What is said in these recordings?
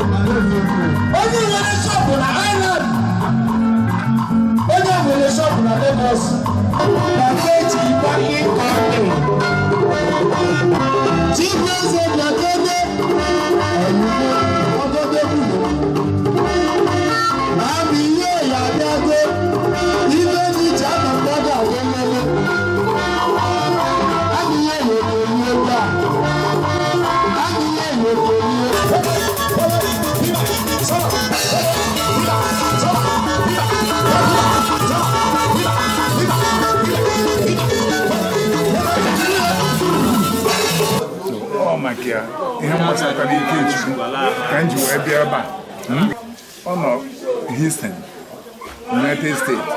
Onye nwere shop na Island, onye nwere shop na Lagos, na Faith Packing Company. Chibueze Biakene, ọgọdọ àmì ihe ya abịago, ibe dị iche ama mmadụ agụ nlele. Àmì ihe ya ekonye ebe a. Àmì ihe ya ekonye. Ọ maka ya ihe gbasatara Ikechukwu ka m ji wee bịa ebe a. Ọ nọ Houston, United States,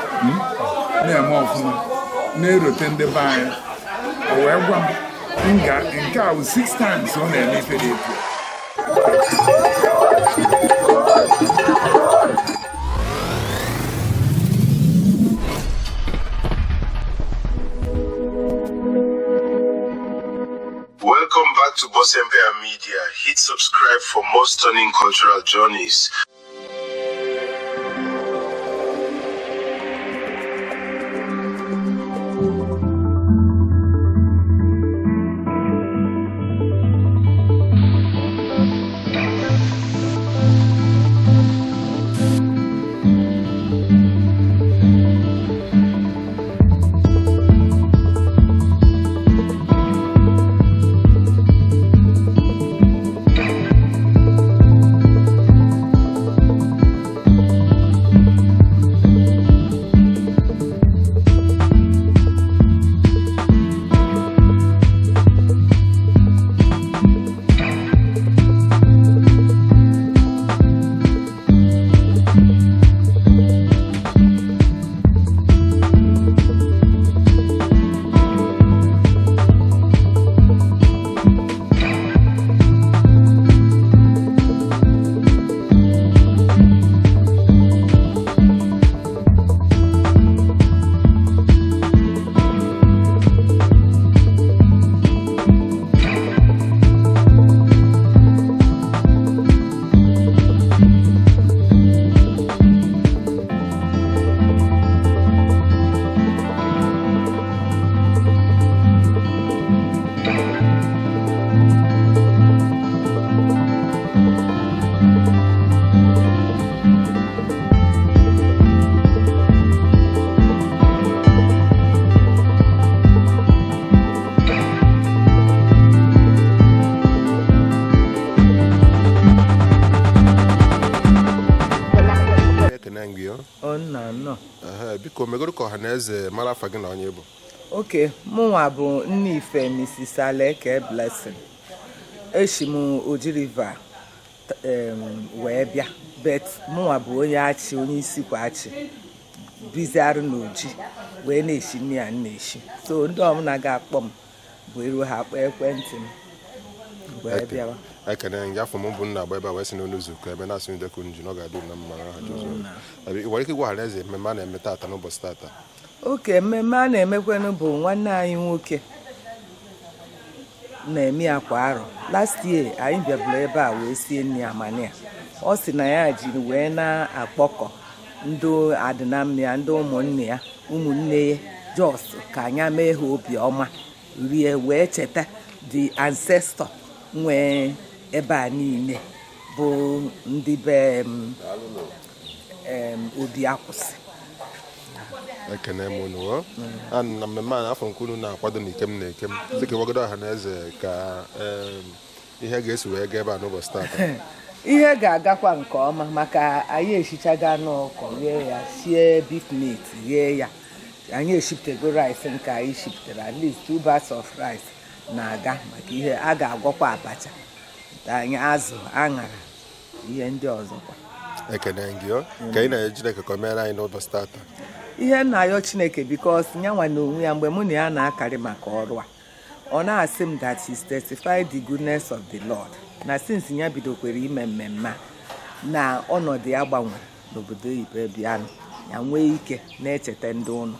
na-eme ọfụma, na-erote ndị be anyị. O wee gwa m nga nke a bụ six times ọ na-eme ife dị etu a. Welcome back to Boss Empire Media. Hit subscribe for more stunning cultural journeys. Ekene gị o. Ọ nna nnọọ. Ehe, biko megoro ka ọha na eze mara afa gị na onye bụ. Oke mụnwa bụ nne Ife, Mrs. Aleke Blessing. Eshi m Oji River wee bịa, but mụnwa bụ onye Achị, onye isi kwa Achị, biziarụ n'Oji wee na-eshi nne ya na-eshi. So ndị ọbụla ga-akpọ m bụ eru ha akpọ ekwentị m wee bịawa. Ekene gị. Afọ m bụ nna agba ebe a wee sị n'onu zukọ ebe na-asị ndekọ nju na ọ ga-adị unu na mma n'aha Jizọs. Ebe, ị nwere ike ịgwa ọha na eze mmemme a na-eme tata, n'ụbọchị tata? Oke mmemme a na-emekwanụ bụ nwanne anyị nwoke na-eme ya kwa arọ. Last year anyị bịaburu ebe a wee sie nri amani ya. Ọ sị na ya jiri wee na-akpọkọ ndị adịnamma ya, ndị ụmụnne ya, ụmụnne ya, just ka anya mee ha obi ọma, rie wee cheta the ancestor nwee ebe a niile, bụ ndị be Obi Akwụsị. Ekene m unu o. A na mmemme a afọ nke unu na-akwado na ikem na ikem, dịka ịgwagodo ọha na eze ka ihe ga-esi wee gaa ebe a n'ụbọchị tata. Ihe ga-agakwa nke ọma, maka anyị eshichago anụ ọkụkọ, ghee ya, sie beef meat, ghee ya. Anyị eshipụtago rice nke anyị shipụtara, at least two bags of rice na-aga, maka ihe a ga-agwọkwa abacha, anyị azụ aṅara. Ihe ndị ọzọkwa. Ekene gị o. Ka ị na-enye Chineke ka o meere anyị n'ụbọchị tata. Ihe nna ayọ Chineke, because nyanwa na onwe ya, mgbe mụ na ya na-akarị maka ọrụ a, ọ na-asị m that he's testified the goodness of the Lord, na since ya bidokwere ime mmemme a, na ọnọdụ ya gbanwere n'obodo oyibo bịanụ, ya nwee ike na-echeta ndị ụlọ.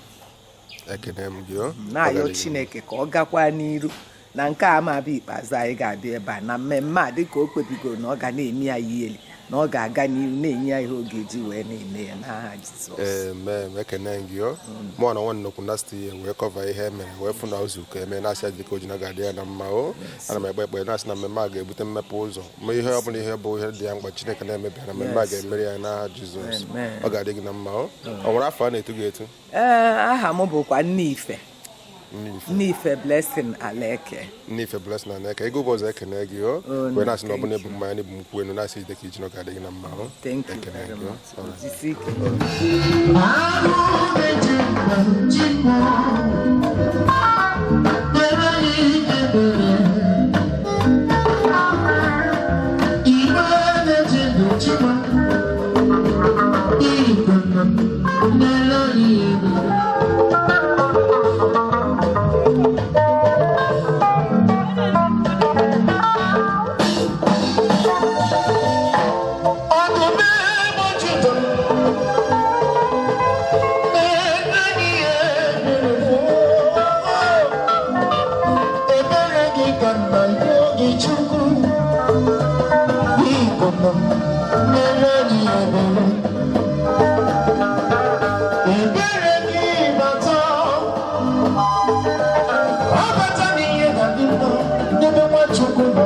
Ekene m gị o. Na-ayọ Chineke ka ọ gakwa n'iru na nke a ma abịa ikpeazụ anyị ga-abịa ebe a na mmemme a, dịka o kpebigoro na ọ ga na-eme ya yearly, na ọ ga-aga n'iru na-enye ya ihe ọ ga-eji wee na-eme ya n'aha Jizọs. Amen. Ekene gị o. Mụ na nwa nnukwu last year wee cover ihe e mere, wee fụ na ụzọ ka eme na-asị ya dịka ojina ga-adị ya na mma o. Ana m ekpe ekpere na-asị na mmemme a ga-ebute mmepe ụzọ ma ihe ọ bụla, ihe bụ ihe dị ya mkpa, Chineke na-emebi na mmemme a ga-emeri ya n'aha Jizọs. Amen. Ọ ga-adị gị na mma o. Ọ nwere afọ a na-etu gị etu? Ee, aha m bụkwa Nne Ife. Nne Ife. Nne Ife Blessing Aleke. Nne Ife Blessing Aleke, ego bụ ọzọ, ekene gị o. Oh, wee na-asị na ọ thank bụla ebu mmanya na ebu nkwụ elu, na-asị ide ka iji na ọ ga-adị gị na mma o. Thank you Ekene very gị o. much. All right. Jisie ike. Ebere gị ka nna gị Chukwu, biko nna, mere anyị ebere. Ebere gị bata, ọ bata n'ihe ga-adị mma n'ebe Nwachukwu nọ.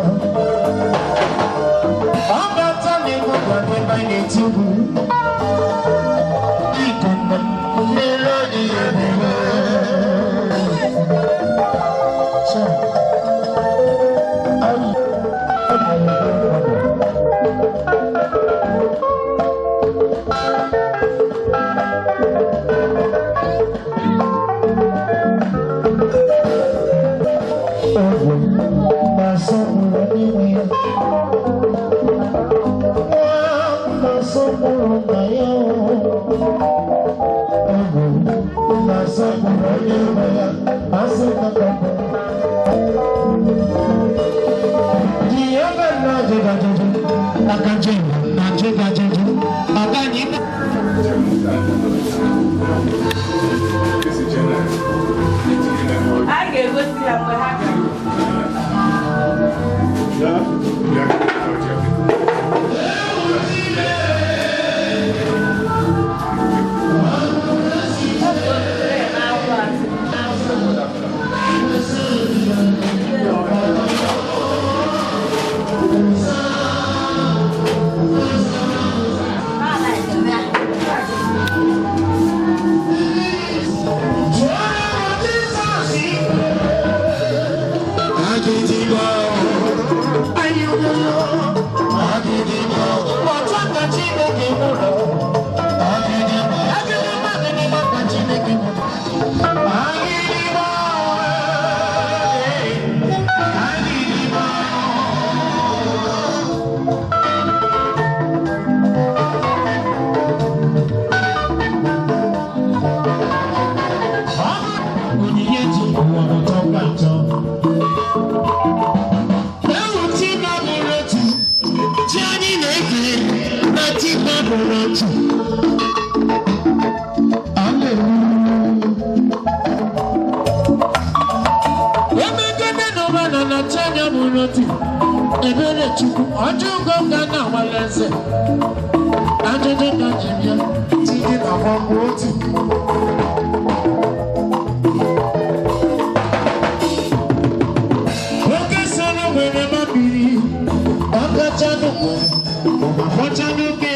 Ọ bata n'egwu ga-adị ebe anyị na-eti egwu. Biko nna, mere anyị ebere. A ga-egosi ya mgbe ha gara. Ebere Chukwu ọjọọ ga na-awala eze ajụjụ ka ji bịa tinye na ọgwụ otu. Oke soro nwere mamiri ọkacha nnukwu ọmakwọcha n'oke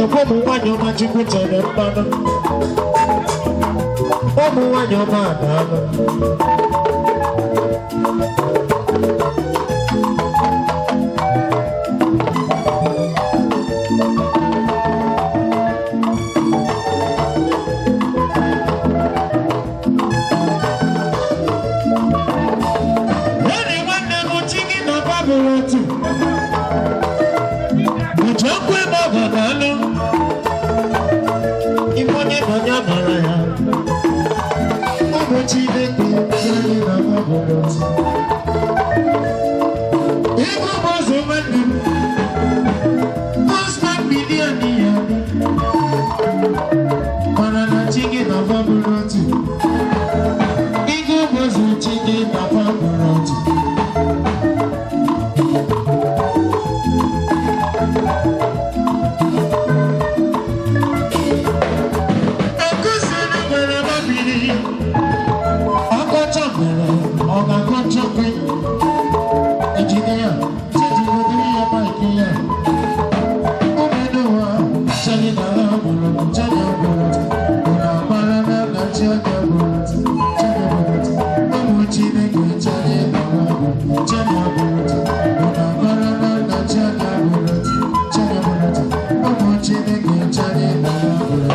ekwe. Ụmụ nwanyị ọma Chukwu tere mmanụ, ụmụ nwanyị ọma adaalụ. Eri nwanne m, chi gị na babụrụ bụrụ otu. Uche okwu ebe ọ bụ n'ọnụ. Ife onye na onye mara ya. Ụmụ Chineke chi anyị na ọ bụrụ otu. Ego bụ ụzọ nwanne m. Osman million ya. Mana na chi gị na ọ bụrụ otu. Ego bụ ụzọ chi gị na ọ bụrụ otu. Ekụziri nwere mebiri. Ọkọchị mere ọ ga-akọchakwe. Injinia, chejiri ya mic ya. Ụmụnụwa, chani na ha bụrụ, chani bụrụ, ụnụ amara na na chi anya bụrụ, chani bụrụ, ụmụ Chineke chani na ha bụrụ, chani bụrụ, ụnụ amara na na chi anya bụrụ, chani bụrụ, ụmụ Chineke chani na ha bụrụ.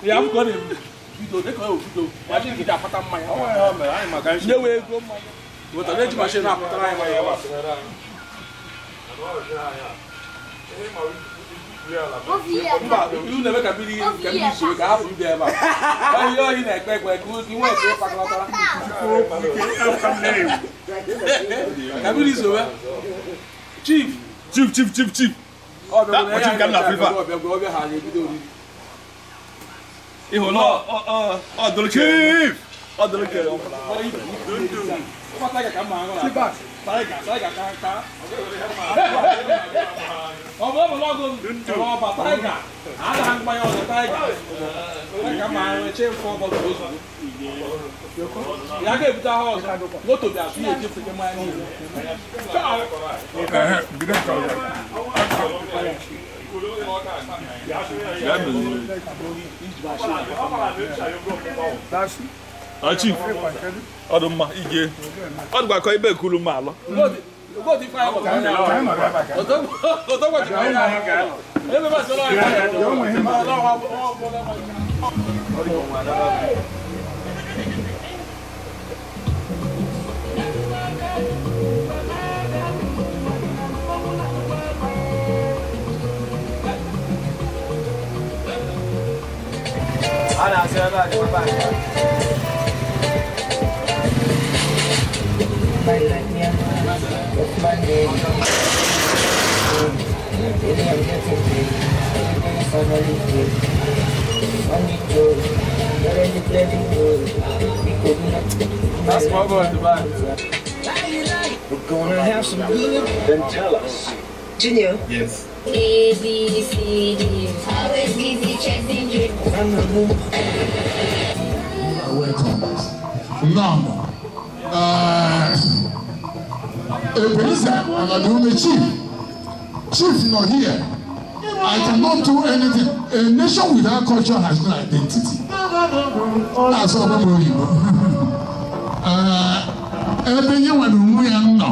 Ya bụ ka ọ na-ebido dịka ọ bido machine gị ji akpata mmanya nyewe ego mmanya wetara eji machine na-akpatara anyị mmanya ebe a. Mba, ilu na-eme ka mmiri soro ka hapụ ịbịa ebe a. Ihe oyi na-ekpe ekpe ka i nwee ike ịkpakọtara ka mmiri sowe. Chief. Chief, chief, chief, chief. Ọ bịa That chief ka m na-afụ ife a. ọbịa ha ga-ebido oriri. Ịhụ na ọ dụrụ chief. Ọ dụrụ ke. Tiger ka mma aṅụ na Tiger, Tiger ka ka. Ọ bụ ọbụla ọgụ ọba Tiger. A na mmanya ọzọ Tiger. Tiger ka mma aṅụ eche mfọ bọtụ ozugbo. Ya ga-ebute ahụ ọzọ. Moto bịa asụ ya echefu mmanya niile. Ehe, bido nke ọzọ. Ya meziri. Ah, chief. Ọ dị mma ige. Ọ dịkwa ka ebe ekulu m alọ. Ogodi ife anyị gbọtara anya ahụ. Otogbo ji anya ahụ. Ebe ba sọrọ anyị anya. That's my boy, Dubai. We're gonna have some good. Then tell us. Junior. Yes. A, B, C, D. Always busy chasing dreams. Welcome. Now, Ebenezer Aladume Chief, Chief not here. I cannot do anything. A nation without culture has no identity. That's all I'm going. Ebe nye nwere onwe ya nọ,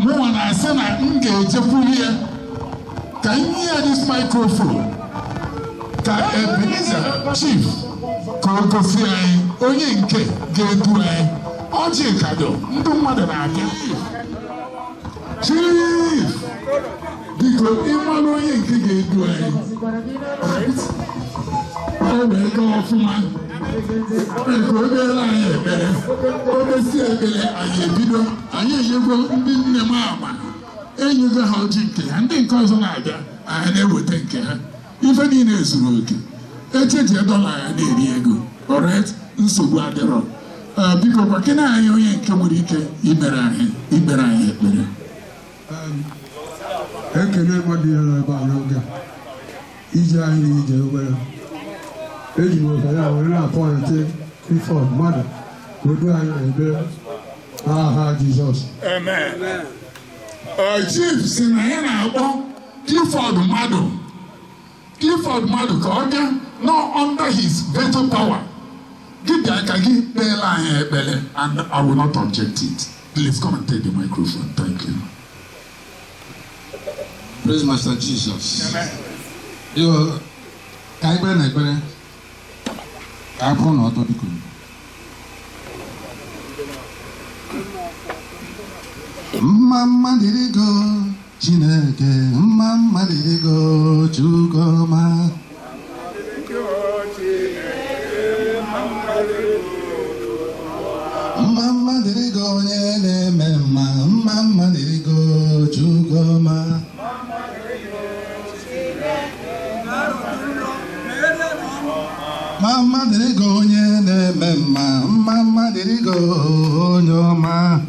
mụnwa na-asị na m ga-ejekwuru ya ka m nye ya this microphone ka Ebenezer Chief ka o gosi anyị onye nke ga-edu anyị. Ọjị kado ndị mmadụ na-abịa. Chief, biko ịmalụ onye nke ga-edu anyị. Right? O wee gaa ọfụma. Ka o kpeere anyị ekpere. O kpesie ekpere anyị ebido. Anyị enyego ndị nne m ama. Enyego ha ọjị nke ha. Ndị nke ọzọ na-abịa anyị na-eweta nke ha. Ife niile zuru oke. Echejie dọla ya na-eri ego. Alright? Nsogbu adịrọ. Biko gwakene anyị onye nke nwere ike imere anyị ekpere. Ekele mmadụ ya nọ ebe a n'oge a. Ije anyị na ije obere. Eji m ohere a were na-appoint Clifford Mmadụ ka o duo anyị n'ekpere n'aha Jizọs. Amen. Chief si na ya na-akpọ Clifford Mmadụ, Clifford Mmadụ, ka ọ bịa nọ under his veto power. Gị bịa ka gị kpeela anyị ekpere, and I will not object it. Please come and take the microphone. Thank you. Praise Master Jesus. Yo, ka anyị kpere na ekpere ka a bụrụ na ọtọ, biko. Mma mma dịrị gị, Chineke, mma mma dịrị gị, Chukwu ọma. Mma mma dịrị gị, onye na-eme mma, mma mma dịrị gị, Chukwu ọma. Mma mma dịrị gị, onye na-eme mma, mma mma dịrị gị, onye ọma.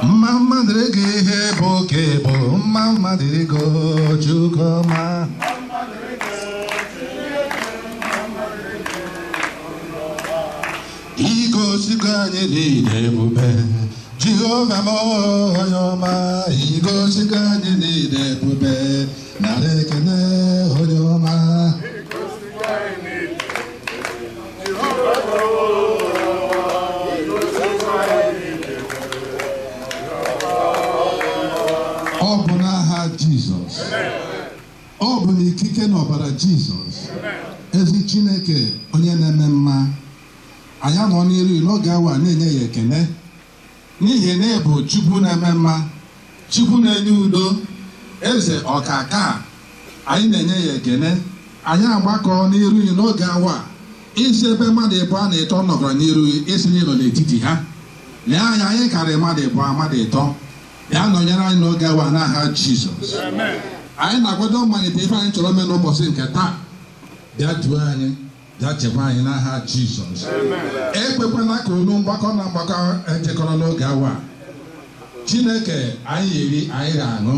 Mma mma dịrị gị, ihe bụ oke bụ, mma mma dịrị gị, Chukwu ọma. Igosigo anyị niile ebube, Jehova m, onye ọma, igosigo anyị niile ebube, nara ekele, onye ọma. Ọ bụ n'aha Jizọs, ọ bụ n'ikike na ọbara Jizọs. Ezi Chineke, onye na-eme mma, anyị anọ n'iru n'oge awa na-enye ya ekele n'ihi na ị bụ Chukwu na-eme mma, Chukwu na-enye udo, eze ọkaka. Anyị na-enye ya ekele. Anyị agbakọ n'iru ya n'oge awa isi ebe mmadụ ịbụọ na ịtọ nọkọrọ n'iru isi n'ịnọ n'etiti ha. Lee anya, anyị karịrị mmadụ ịbụọ, mmadụ ịtọ. Bịa nọnyere anyị n'oge awa n'aha Jizọs. Anyị na-akwado mmalite ife anyị chọrọ ime n'ụbọchị nke taa. Bịa duo anyị, bịa chekwa anyị n'aha Jizọs. Ekwekwala ka olu mgbakọ na mgbakọ ejekọrọ n'oge awa. Chineke, anyị eri, anyị ga-aṅụ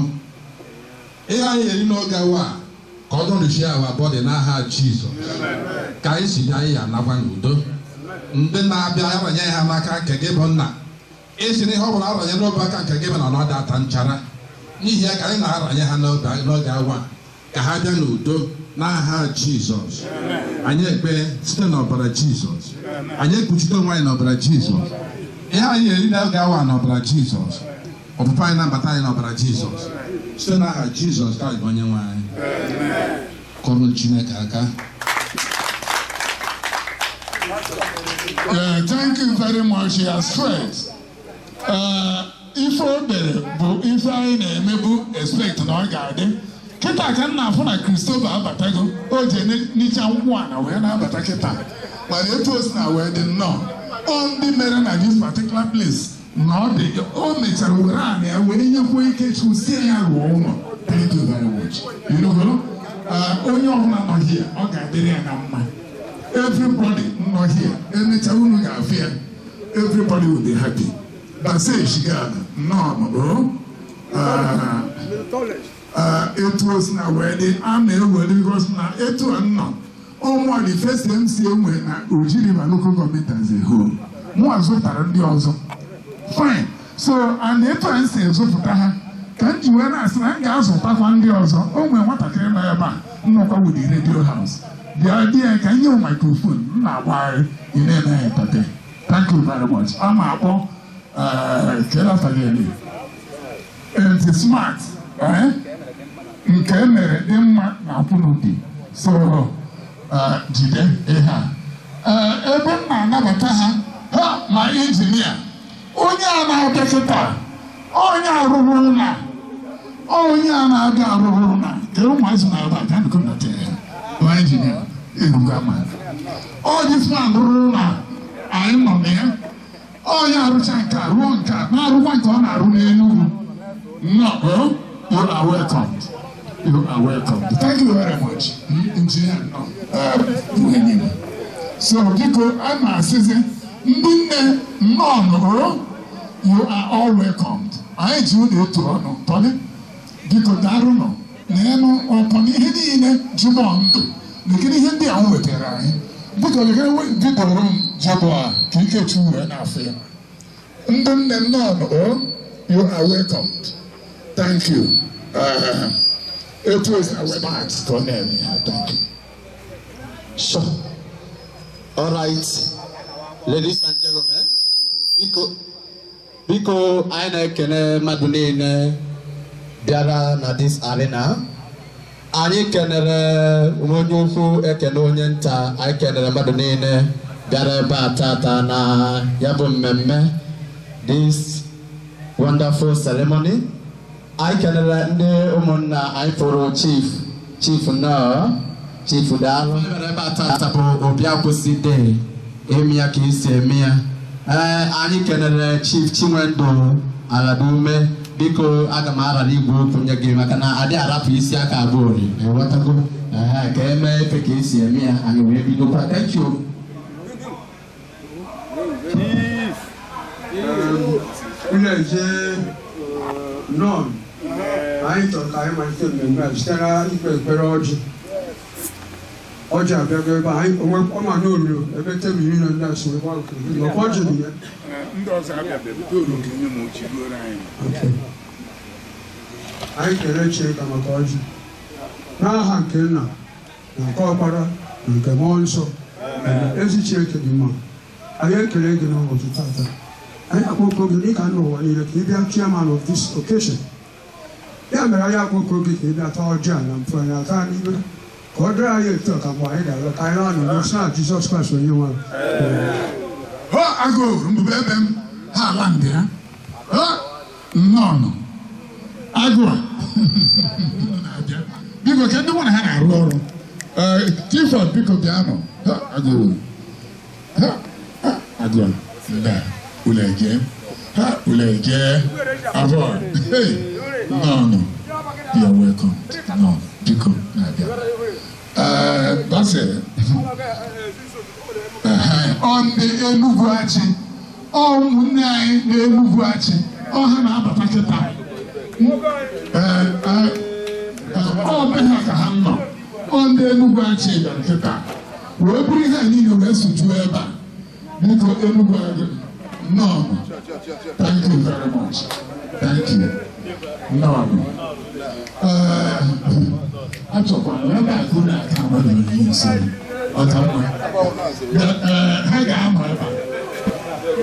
ihe anyị eri n'oge awa ka ọ dọrụchie awa bọdị n'aha Jizọs. Ka anyị si bịa, anyị ya anakwa n'udo. Ndị na-abịa, aranye ha n'aka nke gị bụ nna. Isi na ihe ọ bụla aranye n'obe aka nke gị bụ na ọ ata nchara. N'ihi ya ka anyị na-aranye ha n'oge awa ka ha bịa n'udo n'aha Jizọs. Anyị ekpe site n'ọbara Jizọs. Anyị ekpuchite onwe anyị n'ọbara Jizọs. Ihe anyị eri n'oge awa n'ọbara Jizọs. Ọpụpụ anyị na mbata anyị n'ọbara Jizọs. Site n'aha Jizọs Kraịst bụ onye nwe anyị. Kọrọ Chineke aka. Thank you very much. He has stressed. Ife o bere bụ ife anyị na-emebu expect na ọ ga-adị. Kịta ka m na-afụ na Christopher abatago, o ji n'icha nkwụ ana wee na-abata kịta. Mana etu o si na wee dị nnọọ, ọ ndị mere na this particular place na ọ dị, o mechara were anị ya wee nyekwuo ike chụsie ya rụọ ụlọ. Thank you very much. You know, onye ọbụla nọ here, ọ ga-adịrị ya na mma. Everybody nọ here, emechaa unu ga-afụ ya. Everybody will be happy. Base Shigana, nnọọ. Etu o si na wee dị, a na-ewere because na etu a nnọ ụmụ the first MC enwe na Oji River Local Government as a whole. Mụ azụtara ndị ọzọ. Fine. So, and etu a si ezụpụta ha ka m ji wee na-asị na m ga-azụtakwa ndị ọzọ. O nwere nwatakịrị nọ ebe a nnọkwa with the radio house. Bịa di ya ka nye m microphone m na-agbagharị ị na-eme ya entertain. Thank you very much. A ma akpọ Ntị smart nke e mere dị mma na akwụnobi. So jide ihe a ebe m na-anabata ha ha ma injinia onye a na-abịa kịta, onye arụrụ ụlọ, onye a na-abịa arụrụ ụlọ ka ụmụazị na-aba abịa nkụ na ya injinia eruga ma ọ this man rụrụ ụlọ anyị nọ na ya. Onye arụcha nke a rụọ nke a na-arụkwa nke ọ na-arụ n'Enugwu. No, you are welcomed. You are welcomed. Thank you very much, Engineer. No, so biko a na-asịzi ndị nne nnọọ, you are all welcomed. Anyị ji unu etu ọnụ tọlị, biko darụnụ. Na-enu ọkọ na ihe niile jibọ ndụ lekere ihe ndị a m wetara anyị. Biko lekere bidoro m jibọ a ka Ikechukwu wee na-afụ ya. Ndị nne nnọọ, o you are welcomed. Thank you. Etu esi awebat ka ọ na-eme ya. Thank you. Sure. All right, ladies and gentlemen, biko, biko, anyị na-ekene mmadụ niile bịara na this arena. Anyị kenere onye ukwu, ekene onye nta, anyị kenere mmadụ niile bịara ebe a tata na ya bụ mmemme, this wonderful ceremony. Anyị kenere ndị ụmụnna anyị fụrụ. Chief, Chief nnọọ, Chief daalụ. Ebe a tata bụ Obi Akwụsị Day, eme ya ka esi eme ya. Ee, anyị kenere Chief Chinwendu Aladume. Biko, aga m arara igwe okwu nye gị maka na adị arapụ isi aka abụọ ori ịghọtago. Ee, ka eme efe ka esi eme ya, anyị wee bidokwa. Thank you. Ụlọ nọn, anyị chọrọ ka anyị malite mmemme a site na ikpe ekpere ọjị. Ọjị abịago ebe a, anyị onwe ọma n'olu ebe tebụl niile ndị a si wee gba nke maka ọjị dị ya. Ndị ọzọ abịabeghị toolu ka enye m ochi ruoro anyị. Anyị kere Chineke maka ọjị n'aha nke nna na nke ọkpara na nke mmụọ nsọ. Ezi Chineke dị mma, anyị ekele gị n'ụbọchị tata. Anyị akpọkọ gị dịka nna ụwa niile ka ị bịa, chairman of this occasion. Ya mere anyị akpọkọ gị ka ị bịa taa ọjị a na mfe anyị aka n'ime ka ọ dịrị anyị etu a ka mgbe anyị ga-alọ ka anyị laa n'udo na Jizọs Kraịst onye nwe anyị. Ha agụụ mbube ebe m ha ala ndị ya ha nnọọ agụụ a na-abịa. Biko, ka ndị mụ na ha na-arụ ọrụ. Ee, Clifford, biko bịanụ. Ha agụụ, ha ha agụụ mba ule eje, ha ule eje abụọ. Hey, nnọọ, you are welcome. Nnọọ, biko na-abịa. Ee, Basil, ọ ndị Enugwu Achị, ọ ụmụnne anyị na-Enugwu Achị, ọ ha na-abata kịta. Ee, ee, ọ be ha ka ha nọ. Ọ ndị Enugwu Achị bịara kịta wee buru ihe a niile wee sojuo ebe a. Biko, Enugwu Achị, nnọọ. Thank you very much. Thank you. Nnọọ. Ee, achọkwara ebe a ka unu aka mmadụ onye isi ọ ka mma. Ee, ha ga-anọ ebe a.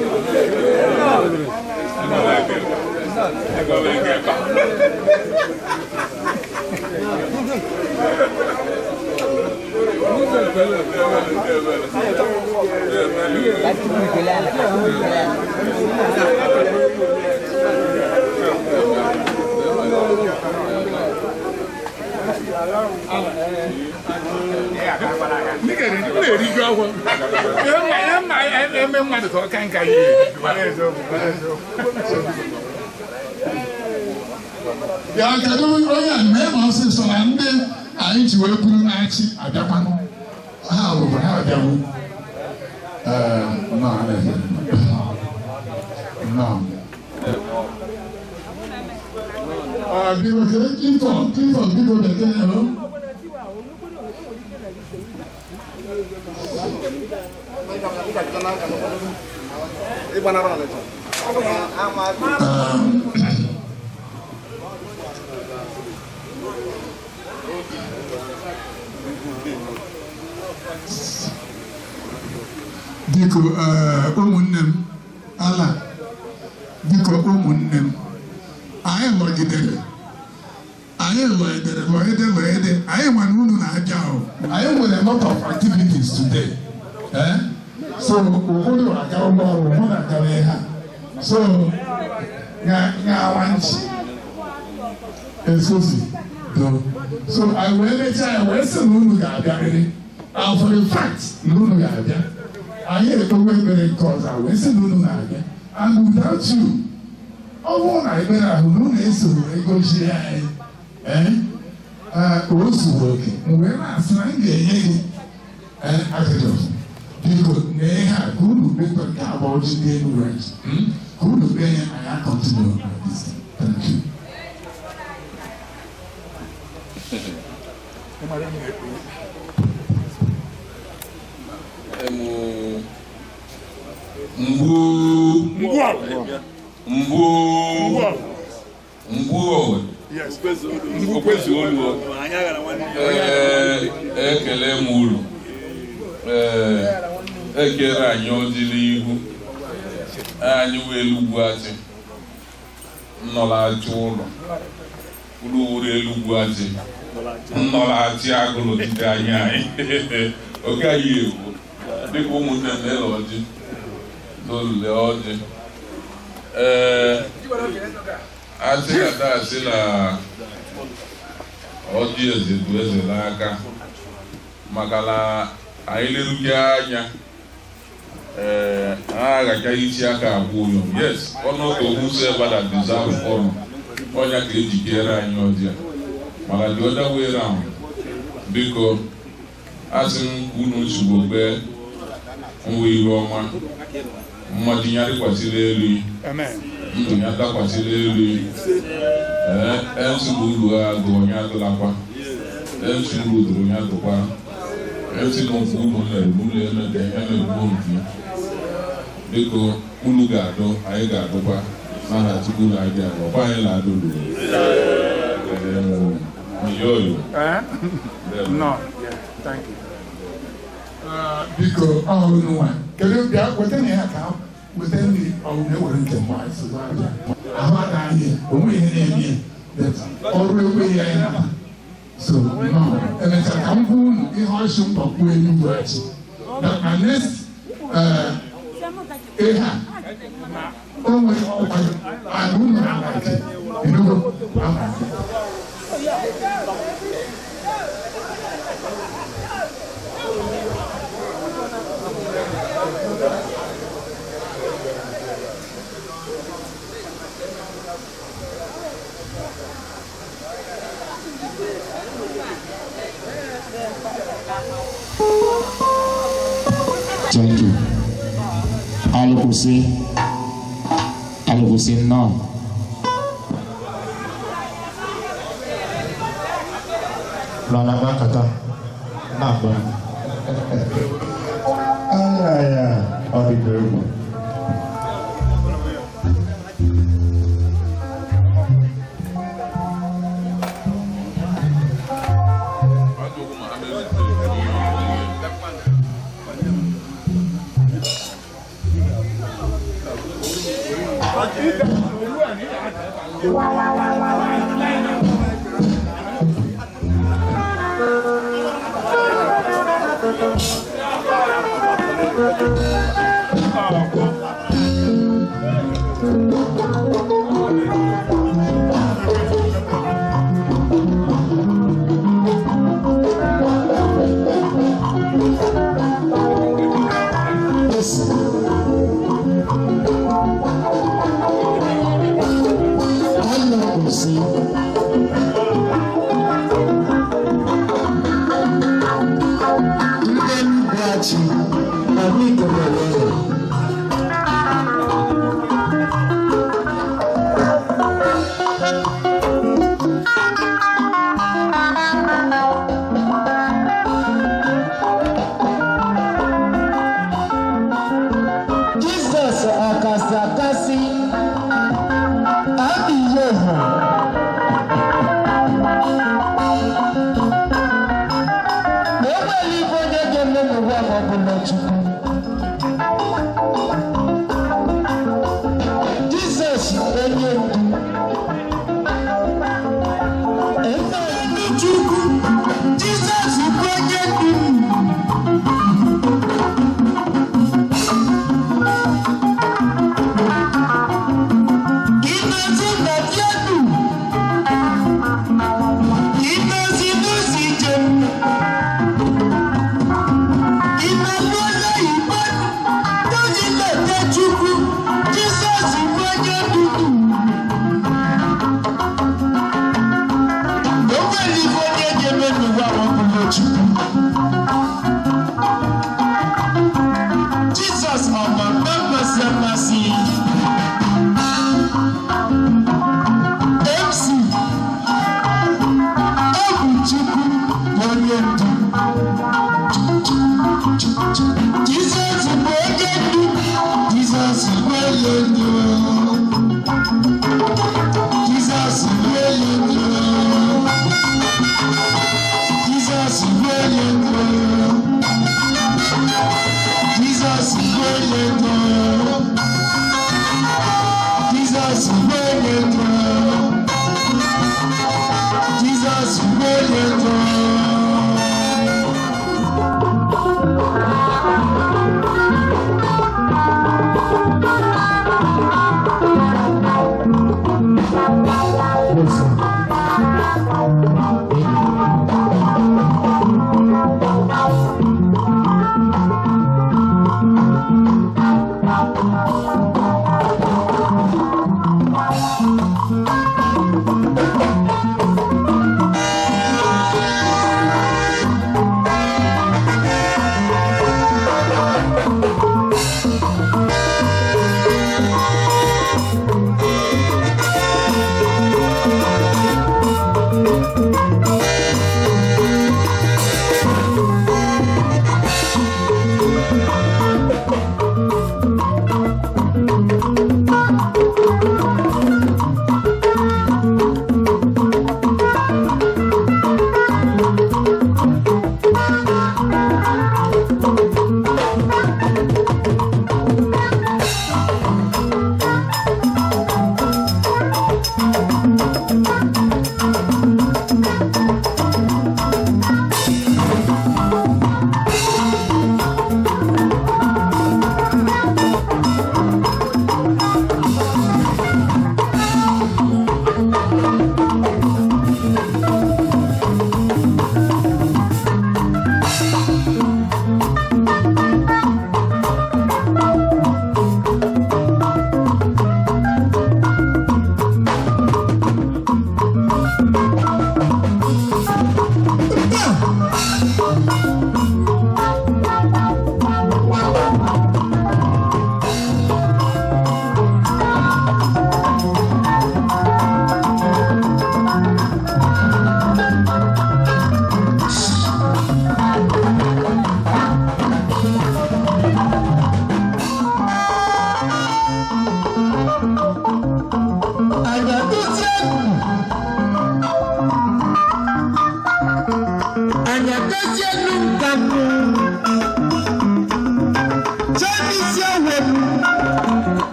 Na-eriju afọ ihe mma eme mmadụ ka ọ ka nka ya eri. Ya kedu onye a mee ma ọsịsọ na ndị anyị ji wee buru na-achị abịakwanụ ha rụrụ ha abịawo. Ee, nnọọ, anaghị nnọọ. Ah, biko, kedu Clifford? Clifford, biko bekee o. Biko, ee, ụmụnne m ala, biko ụmụnne m, anyị lọgidere, anyị lọgidere, lọgide, lọgide. Anyị nwere unu na-abịa o. Anyị nwere a lot of activities today, eh? So ụfọdụ aga ụlọ ọrụ, ụfọdụ agara ihe a, so ṅawa ntị esozi do. So anyị wee lechaa ya wee sị na unu ga-abịarịrị, and for the fact na unu ga-abịa, anyị ekpewe ekpere nke ọzọ wee sị na unu na-abịa. And without you, ọ bụrụ na ekpere ahụ na unu esoro wee gozie anyị, ee, o zuru oke. M wee na-asị na m ga-enye gị, ee, ajụjụ. Biko, na ihe a ka unu kpekwa nke abụọ ji dị elu rice ka unu kpee ya, anyị a continue. Thank you. Ekele m uru ekere anyị ọjị n'ihu anyị wee elugwu achị nnọlachi ụlọ ụlọ wuru elugwu achị nnọlachi agụrụ jide anyị anyị oge anyị ewu dịka ụmụnne m na-ele ọjị n'olule ọjị ee achị ada asị na ọjị eze bụ eze n'aka maka na anyị leruke anya ee a agacha isi aka agwụ ụyọ. Yes, honor to whosoever that deserve honor. Ọnya ka ejikere anyị ọjị a, mana the other way round, biko asị m unu nsogbu gbee nwa ihe ọma mmadụ ya dịkwasịrị elu ndụ ya dakwasịrị elu ee nsogbu uru agụ onye adụlakwa nsogbu uru onye adụkwa esi na okwu unu na-egbu na-egbu nke biko unu ga-adụ anyị ga-adụkwa n'aha Chukwu na anyị ga-adụ ọkwa anyị na-adụ uru. No, thank you. Biko ọhụrụ nwa kedu bịa weta na ya ka weta nri ọhụrụ ewere nke mgbe anyị si aja ahụ aka anyị onwe ihe na-eme ọrụ ekweghị anyị nata. So no, emechaa ka m gwa unu ihe ọchị mgbakwu Enugu achị na next ihe a o nwere ọkwado and unu na-alaji Enugu ama. Thank you. Alụkwụsị alụkwụsị nnọọ. Lala nkata na-agba. Aya ọ dịkwa egwu. Jesus akasi akasi abi yehu. Na enwere ife onye ga-eme n'ụwa ma ọ bụ na Chukwu. Jizọs onye ndu. Eme Chukwu, Jizọs bụ onye ndu. Imagine. onye ndụ. Jizọs bụ onye ndụ. Jizọs bụ onye ndụ. Jizọs bụ onye ndụ.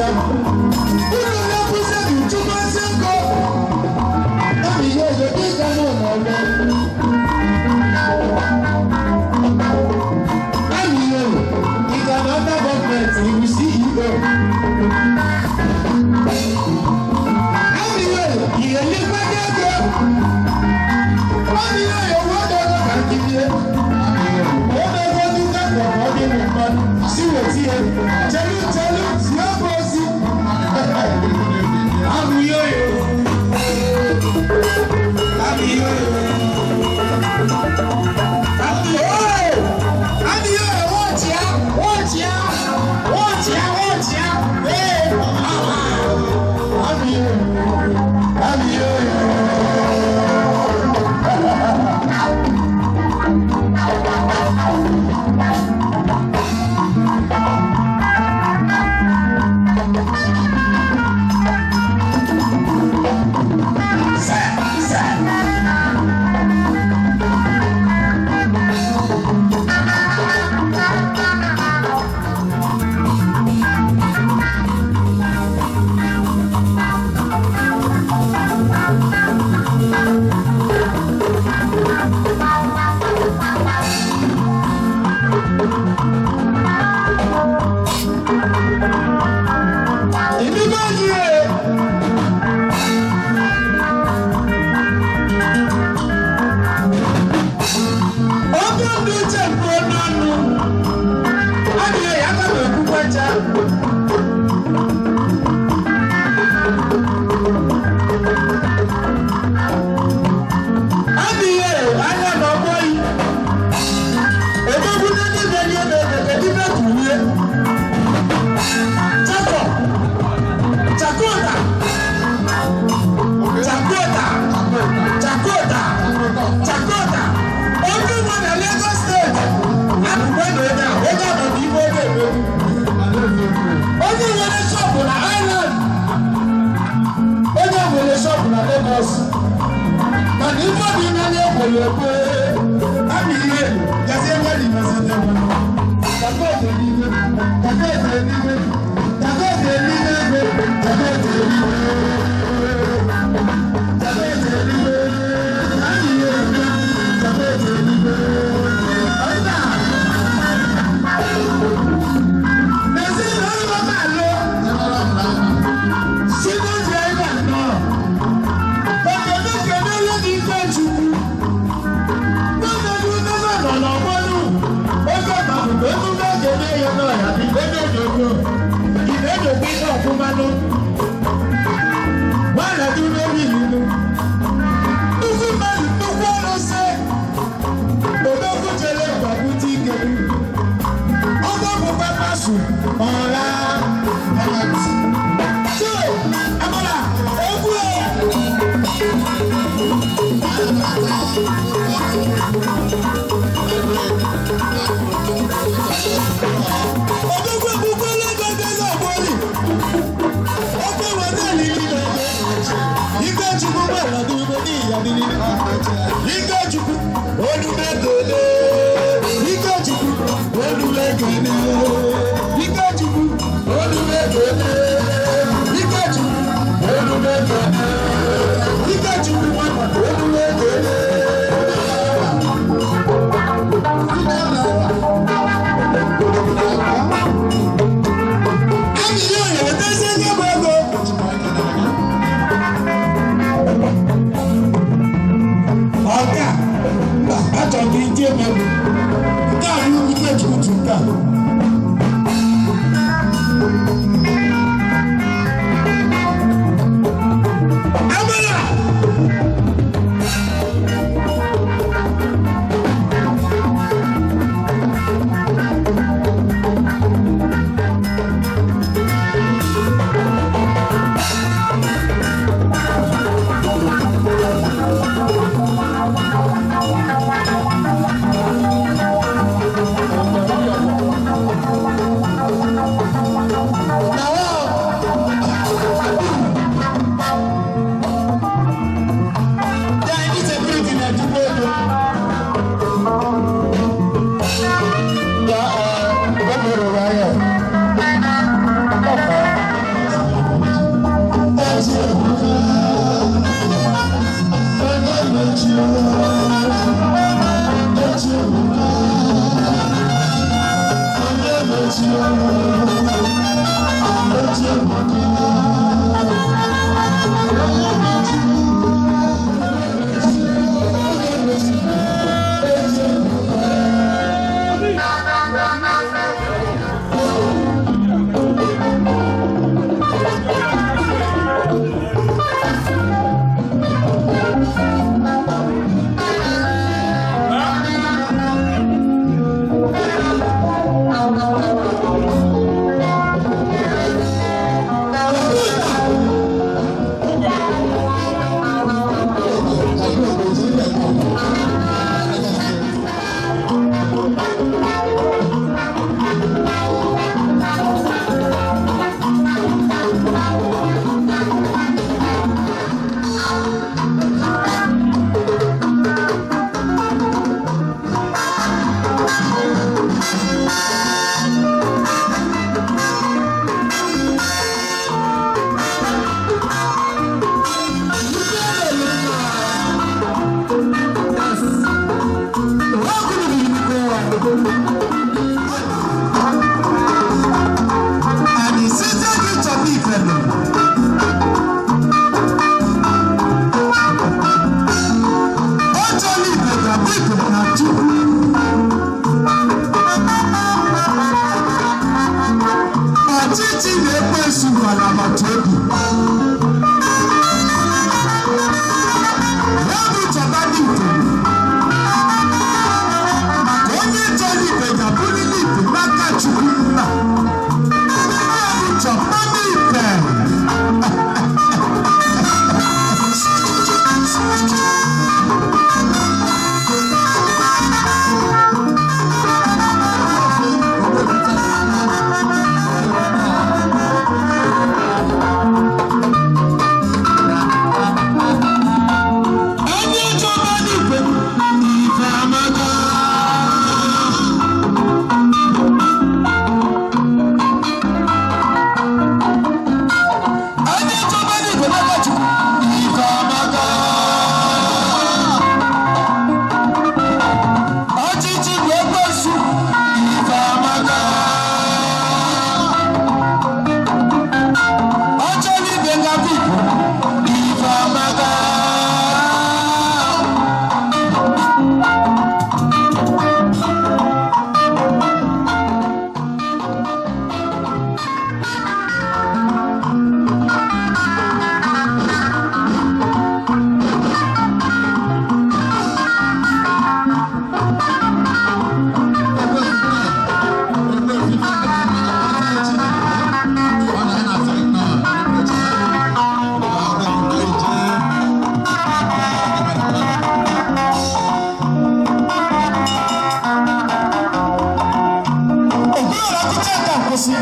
Unu na-ekwuzi gị chụkwasị ego. Ami yoyo dịka n'ụlọ ọrụ. Ami yoyo, ị ga na ọda gọọmenti iwu CEO. Ami yoyo, ị ga-enyekwa ego. Ami yoyo, wọ́n ego ka nkiri. Wọ́n ego ndị ka ọ dị mmadụ. Si weti ya. Chelu chelu, si ọkụ osi. Ami yoyo. Ami yoyo. Ami yoyo. Ami yoyo, watch ya, watch ya, watch ya, watch ya. Hey, Ami yoyo. Ami yoyo. Ọchịchị na ekwensu gbara agbata obi. Ya bụ chọba dị ite, maka onye chọrọ ibe ga-abụrịrị ibe n'aka Chukwu nna. Ya bụ chọba dị ite. Onye chọba dị ife, ife amaka. Onye chọba dị ife n'aka Chukwu, ife amaka. Ọchịchị bụ ekwensu, ife amaka. Ọ chọrọ ibe ngafe ibu, ife amaka. Ògbóǹra kúta ẹ̀ka kwụsị.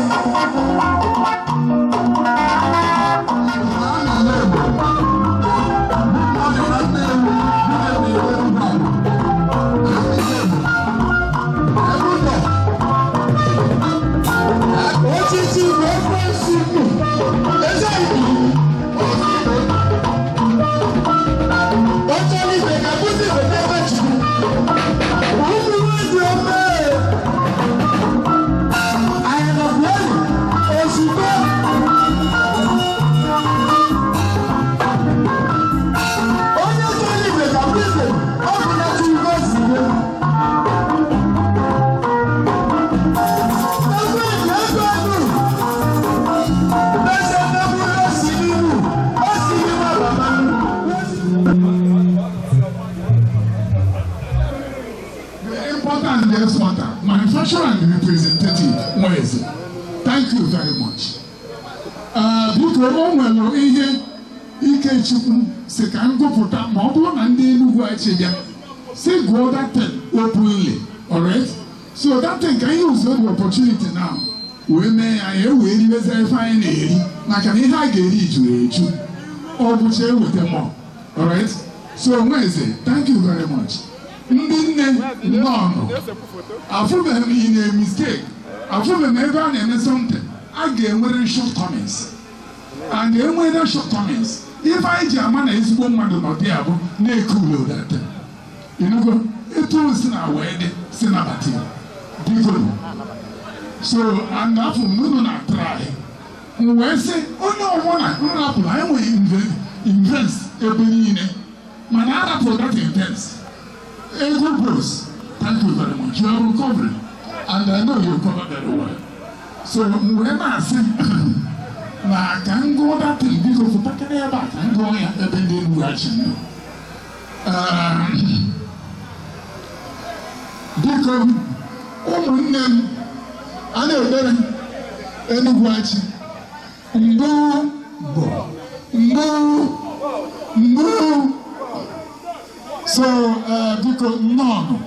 Ọchịchị bụ ekwensu nnu. Eze ibu. Ọchọ n'igwe ka kwụsị igwe n'ebe Chukwu. Ụmụ nwoke ome. Anyị nọ kwuo ozugbo. Onye chọrọ igwe ka kwụsị igwe, ọ bụ na Chukwu ozugbo. The importer and the exporter, manufacturer and the representative, Nweze. Thank you very much. Biko, o nwere ihe Ikechukwu si ka m gụpụta ma ọ bụrụ na ndị Enugu achị bịa si gụọ that thing openly, alright? So that thing ka ihe use the opportunity now wee mee ya, ya wee riwezi ife anyị na-eri, maka na ihe a ga-eri juru eju, ọ bụcha eweta mọ, alright? So Nweze, thank you very much. Ndị nne, nnọọ. Afụbeghị m ị na mistake, afụbeghị m ebe a na-eme something a ga-enwere shortcomings, and enwere shortcomings, ife anyị ji ama na ezigbo mmadụ nọ dị abụ na-ekulo data ịnụgo etu o si na wee dị si nabata ya, biko. So and afọ m unu na try, m wee sị onye ọbụla m rapụrụ, anyị nwere invest ebe niile, mana a rapụrụ that invest. Ego Bros, thank you very much. You are recovering, and I know you recover very well. So m wee na-asị na ka m gụọ datin, biko fụtakịrị ebe a ka m gụọ ya ebe ndị Enugu achị nọ. Biko ụmụnne m, a na-ekpere Enugu achị mbụ bụ mbụ mbụ. So biko, nnọọ,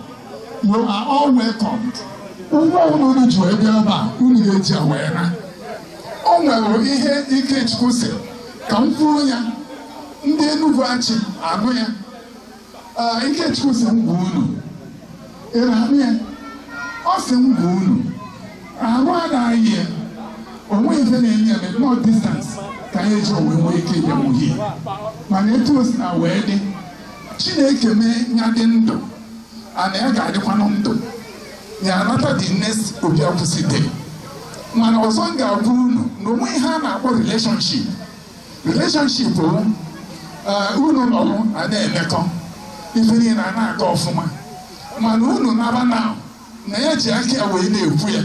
you are all welcomed. Ụgwọ unu ji wee bịa ebe a, unu ga-eji a wee na. O nwere ihe Ikechukwu sị ka m kwuo ya, ndị Enugu achị anụ ya. Ikechukwu sị m gwa unu, ị na-anụ ya? Ọ sị m gwa unu, arụ anaghị ya, o nweghị ife na-enye ya not distance ka anyị eji wee nwee ike ịbịa nwuhie. Mana etu o si na wee dị, Chineke mee ya dị ndụ, ana ya ga-adịkwanụ ndụ ya anata the next Obi Akwụsị day. Mana ọzọ m ga-agwa unu na onwe ihe a na-akpọ relationship. Relationship bụ unu nọrụ a na-emekọ ife niile a na-aga ọfụma, mana unu naba na na ya ji aka ya wee na-ekwu ya.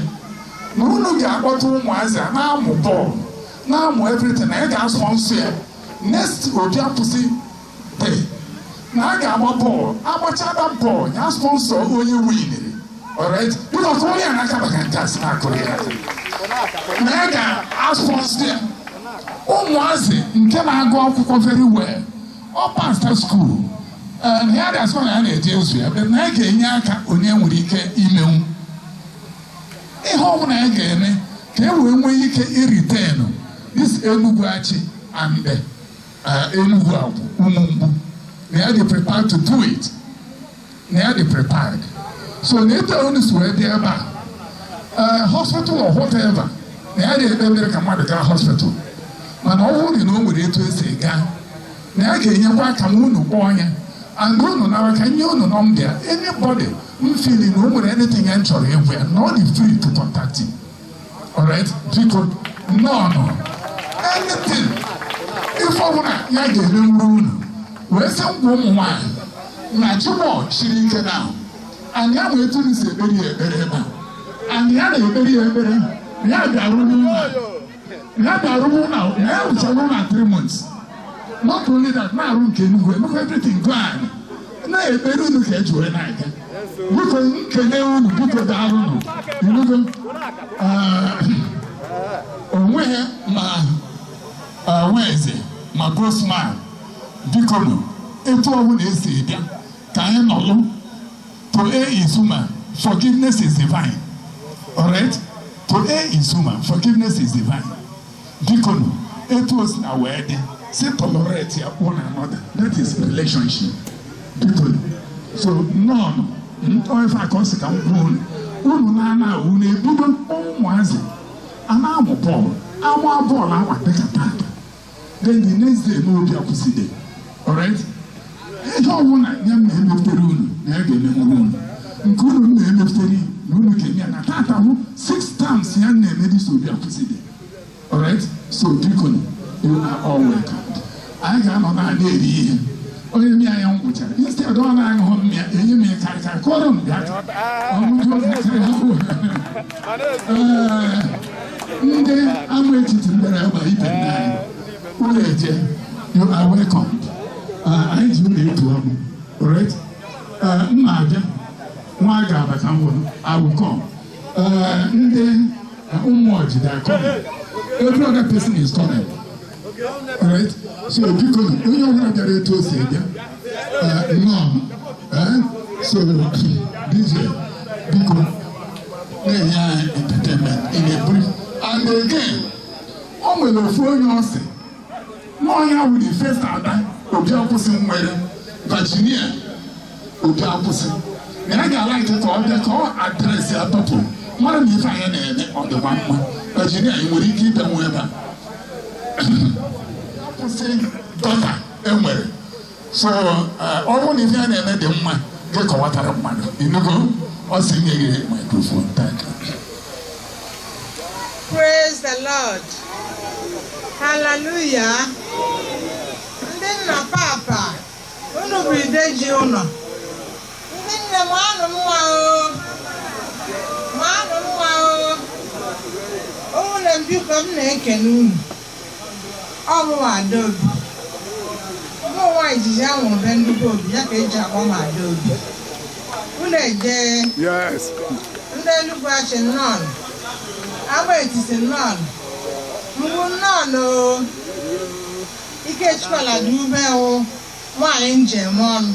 Na unu ga-akpọta ụmụazị a na-amụ bọọlụ, na-amụ everything, na ya ga-sponsor ya. Next Obi Akwụsị Day, na a ga-agba bọọlụ, agbachada bọọlụ, ya sponsor onye winiri. Alright, biko kụrụ ya n'aka maka nke a sị na akụrụ ya aka. Na ya ga-asponsor ya. Ụmụazị nke na-agụ akwụkwọ very well, ọ pasta school, na ya ga-asị na ya na-eje ezu ya, na ya ga-enye aka onye nwere ike imenwu ihe ọbụla ya ga-eme ka e wee nwee ike iretain this Enugu Achi and Enugu Agwụ Ụmụmgbu. Na ya dị prepared to do it, na ya dị prepared. So na etu unu si wee dị ebe a, hospital or whatever, na ya dị ekpe ekpere ka mmadụ gaa hospital, mana ọ bụrụ na o nwere etu esi gaa, na ya ga-enyekwa aka ma unu kpọọ ya and unu nara ka nye unu nọmba ya. Anybody m feeling na o nwere anything ya m chọrọ ịgwa ya, na ọ dị free to contact him. Alright, biko nnọọ. Anything, ife ọbụla ya ga-emenwuru unu, wee sị ngwa ụmụ nwaanyị na chibọ siri ike na and ya nwee etu unu si ekpere ya ekpere ebe a, and ya na-ekpere ya ekpere na ya bịa rụrụ ụlọ, ya bịa rụrụ ụlọ, na ya rụchara ụlọ 3 months. Not only that, na-arụ nke Enugu emekwa everything go anyị na-ekpere unu ka eji wee na-aga. Biko nkene unu, biko daalụnụ. Enugu onweghị ma Weze ma Bosman, biko nụ, etu ọbụla esi bịa ka anyị nọlụ. To err is human, forgiveness is divine. Alright, to err is human, forgiveness is divine. Biko nụ, etu o si na wee dị, si tolerate ya one another, that is relationship. Biko nụ, so nnọọ nụ. Ife aka ọ sị ka m gwa unu, unu na-ana unu ebido ụmụazị a na-amụ bọọlụ, agba bọọlụ akwa dịka tata, then the next day n'Obi Akwụsị Day. Alright, ihe ọbụla ya m na-emepụtere unu na ya ga-emenwuru unu nke unu m na-emepụtere na unu ga-eme ya na tata hụ six times ya na-eme this Obi Akwụsị Day. Alright, so biko, you are all welcome. Anyị ga-anọ na na-eri ihe onye mmịa ya ngwụchara, instead ọ na-aṅụghị mmịa, enye m ya karịkarị kọrọ m bịa. Ọmụjụ ndị ama etiti bịara ebe a, ibe nna anyị ụlọ eje, you are welcome. Anyị ji ụlọ etu ọnụ. Alright, m na-abịa nwa ga-aba ka m hụrụ. I will come. Ndị ụmụ ọjide are coming, every other person is coming. Alright, so biko onye ọbụla bịara etu o si bịa, nnọọ. So DJ, biko na-enye anyị entertainment in a brief. And again, o nwere ofu onye ọ sị n'ọnya wụ the first ada Obi Akwụsị nwere, Virginia Obi Akwụsị, na ya ga-ala nke ka ọ bịa ka ọ address ya people mara na ife anyị na-eme ọ dịkwa mma. Virginia, ị nwere ike ịbịa nwe ebe a kwụsị dọta enwere. So ọ bụrụ na ife a na-eme dị mma, gị kọwatara mmadụ. Ịnụgo, ọ sị nye gị microphone. Thank you. Praise the Lord. Hallelujah. Ndị nna papa, unu bụ ide ji ụlọ. Ndị nne, manụ mma o. Manụ mma o. Ụmụnne m, biko, m na-ekene unu. Ọ mụwa Adaobi. Mụ nwa izizi a nwụrụ be nnukwu obi ya ka eji akpọ m Adaobi. Unu eje. Yes. Ndị Enugu Achị, nnọọ. Agba etiti, nnọọ. Mgbu, nnọọ o. Ikechukwu Dube wụ nwaanyị njem ọnụ.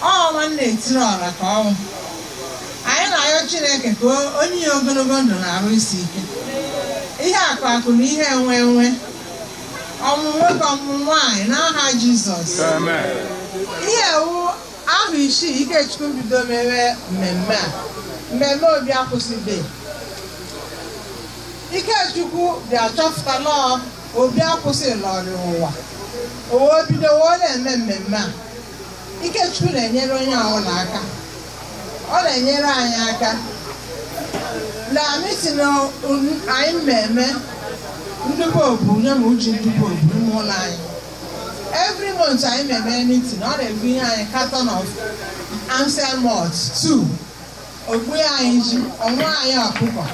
Ọ nwanne etiri ọra ka ọnwụ. Anyị na-ayọ Chineke ka onye ya ogologo ndụ na-arụ isi ike. Ihe akụ akụ na ihe enwe enwe. Ọmụmụ nwoke, ọmụmụ nwaanyị, n'aha Jizọs. Amen. Ihe ewu ahụ 6 Ikechukwu bido mewe mmemme a, mmemme Obi Akwụsị Day. Ikechukwu bịa chọpụta lọọ Obi Akwụsị lọrị ụwa. O wee bido wee na-eme mmemme a. Ikechukwu na-enyere onye ọbụla aka. Ọ na-enyere anyị aka. Na meeting anyị mmemme ndube obu nye m uche ndube obu n'ime ụlọ anyị. Every month anyị na-eme meeting, ọ na-ebunye anyị carton of Amstel malt two, ogbu anyị ji, ọnwa anyị ọkụkọ.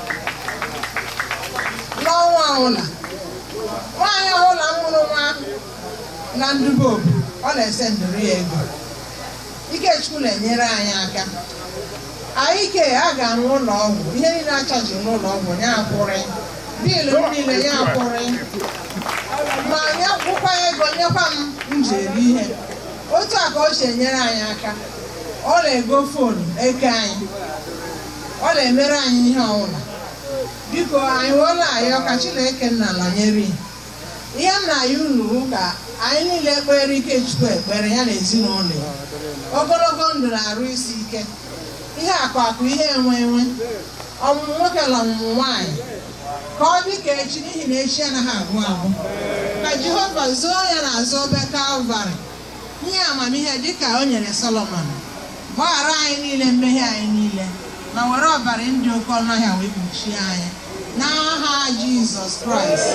Ọbụla nwaanyị ọbụla mụrụ nwa na ndubobu, ọ na-ese ndụrụ ya ego. Ikechukwu na-enyere anyị aka. Anyị ke a ga-arụ ụlọ ọgwụ, ihe niile achaji n'ụlọ ọgwụ ya akwụrị, bill niile ya akwụrị, ma ya kwụkwa ego nyekwa m m ji eri ihe. Otu a ka o si enyere anyị aka. Ọ na-ego phone eke anyị, ọ na-emere anyị ihe ọbụla. Biko, anyị wee ayọ ka Chineke nna nọnyere ya. Ihe m na-ayọ unu bụ ka anyị niile kpere Ikechukwu ekpere, ya na ezinụlọ ya, ogologo ndụ na-arụ isi ike, ihe akụ akụ, ihe enwe enwe, ọmụmụ nwoke na ọmụmụ nwaanyị, ka ọ dị ka echi, n'ihi na echi anaghị agwụ agwụ. Ka Jehova zoo ya n'azụ obe Kalvarị, nye amamihe dịka o nyere Solomon, gbaghara anyị niile mmehie anyị niile, ma were ọbara ndị oke ọnụahịa wee kpuchie anyị, n'aha Jizọs Kraịst.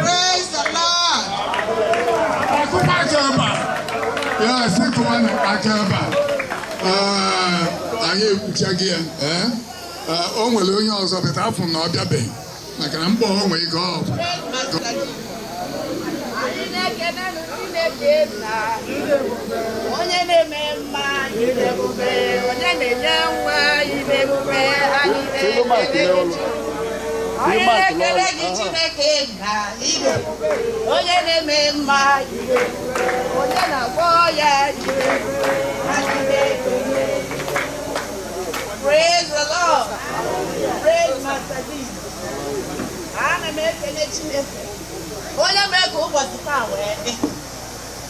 Praise the Lord. Akụkọ aka ebe a ya sị kụwa na aka ebe a. Ee, anyị ekwuchaghị ya. Ee, o nwere onye ọzọ bịta afọ na ọ bịabeghị maka na mkpọ o nwere ike ọ Anyị na-ekene Chineke na onye na-eme mma, anyị na-ebube, onye na-enye nwa, anyị na-ebube, anyị na-ekele gị. Anyị na-ekele gị, Chineke na ibe onye na-eme mma, onye na-agwọ ya, anyị na-ekele. Praise the Lord. Praise Master Jesus. Ana m ekele Chineke onye mee ka ụbọchị taa wee dị,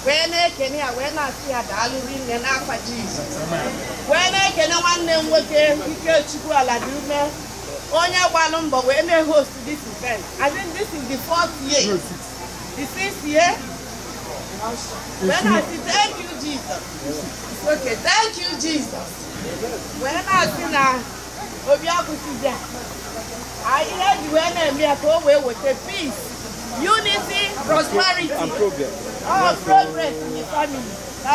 wee na-ekene ya, wee na-asị ya daalụ rinne n'afa Jizọs, wee na-ekene nwanne m nwoke Ikechukwu Aladiume, onye gbalụ mbọ wee na-host this event. I think this is the fourth year, the sixth year, wee na-asị thank you, Jesus. Okay, thank you, Jesus. Wee na-asị na obi akwụsịzi a, ihe eji wee na-eme ya ka o wee weta peace, unity, prosperity And progress. Oh, progress in the family. Ka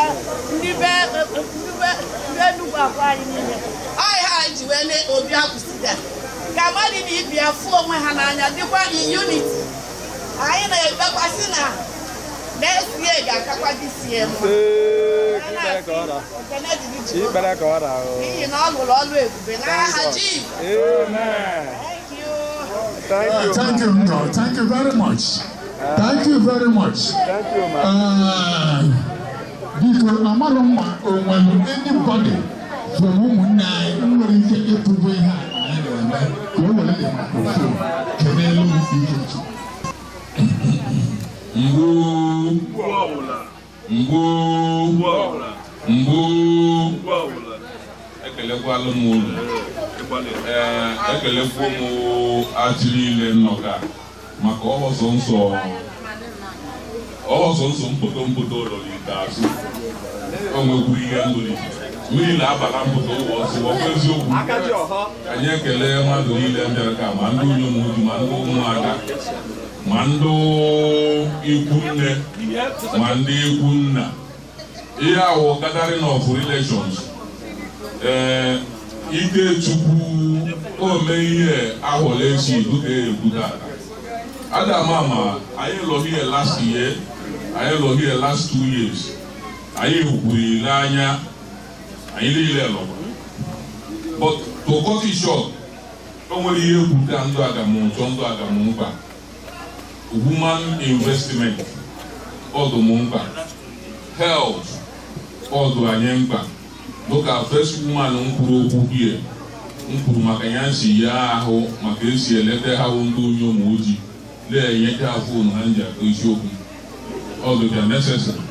ndị be ndị Enugwu akwa anyị niile, ọ ihe anyị ji wee na obi akwụsịzi a, ka mmadụ na ibi ya fụ onwe ha n'anya, dịkwa in unity. Anyị na-ekpekwasị na next year ga-akakwa this year mma. Ekene dịrị Jehova Ikpere ka ọ rahụ. n'ihi na ọ lụrụ ọlụ ebube, n'aha Jizọs. Amen. Thank you. Thank you. Thank you, Ngo. Thank you very much. Thank you very much. Thank you, ma. Biko, amarọ m ma o nwere anybody from ụmụnne anyị nwere ike ịtụgo ihe a anyị na-eme ka o were the microphone kenelu Ikechukwu. Mgbu mgbu mgbu, ekelekwalụ m unu. Ee, ekelekwu m achị niile nnọka maka ọsọ nsọ mkpoto mkpoto ụlọ n'ikpeazụ. O nwekwuru ihe ndụli mmiri na-abala mpụta ụwa ọsọ, ọ bụ eziokwu. Anyị ekele mmadụ niile bịara ka ma ndị unyom uju, ma ndị ụmụada, ma ndị ikwu nne, ma ndị ikwu nna. Ihe awụ gathering of relations. Ee, Ikechukwu ome ihe ahụla echi dịka ekwu tata. Adam ama anyị lọ here last year, anyị lọ here last 2 years, anyị kwuru ile anya anyị niile lọkwa. But to cut it short, o nwere ihe ekwuta ndụ agamụchọ ndụ agamụ mkpa, woman investment ọdụ m mkpa, health ọdụ anyị mkpa. Dịka first woman m kwuru okwu here, m kwuru maka ya nsi ya ahụ, maka esi eleta ha bụ ndị onye ụmụ ojii na-enyecha phone ha nji akụ isiokwu ọdụ ka necessary.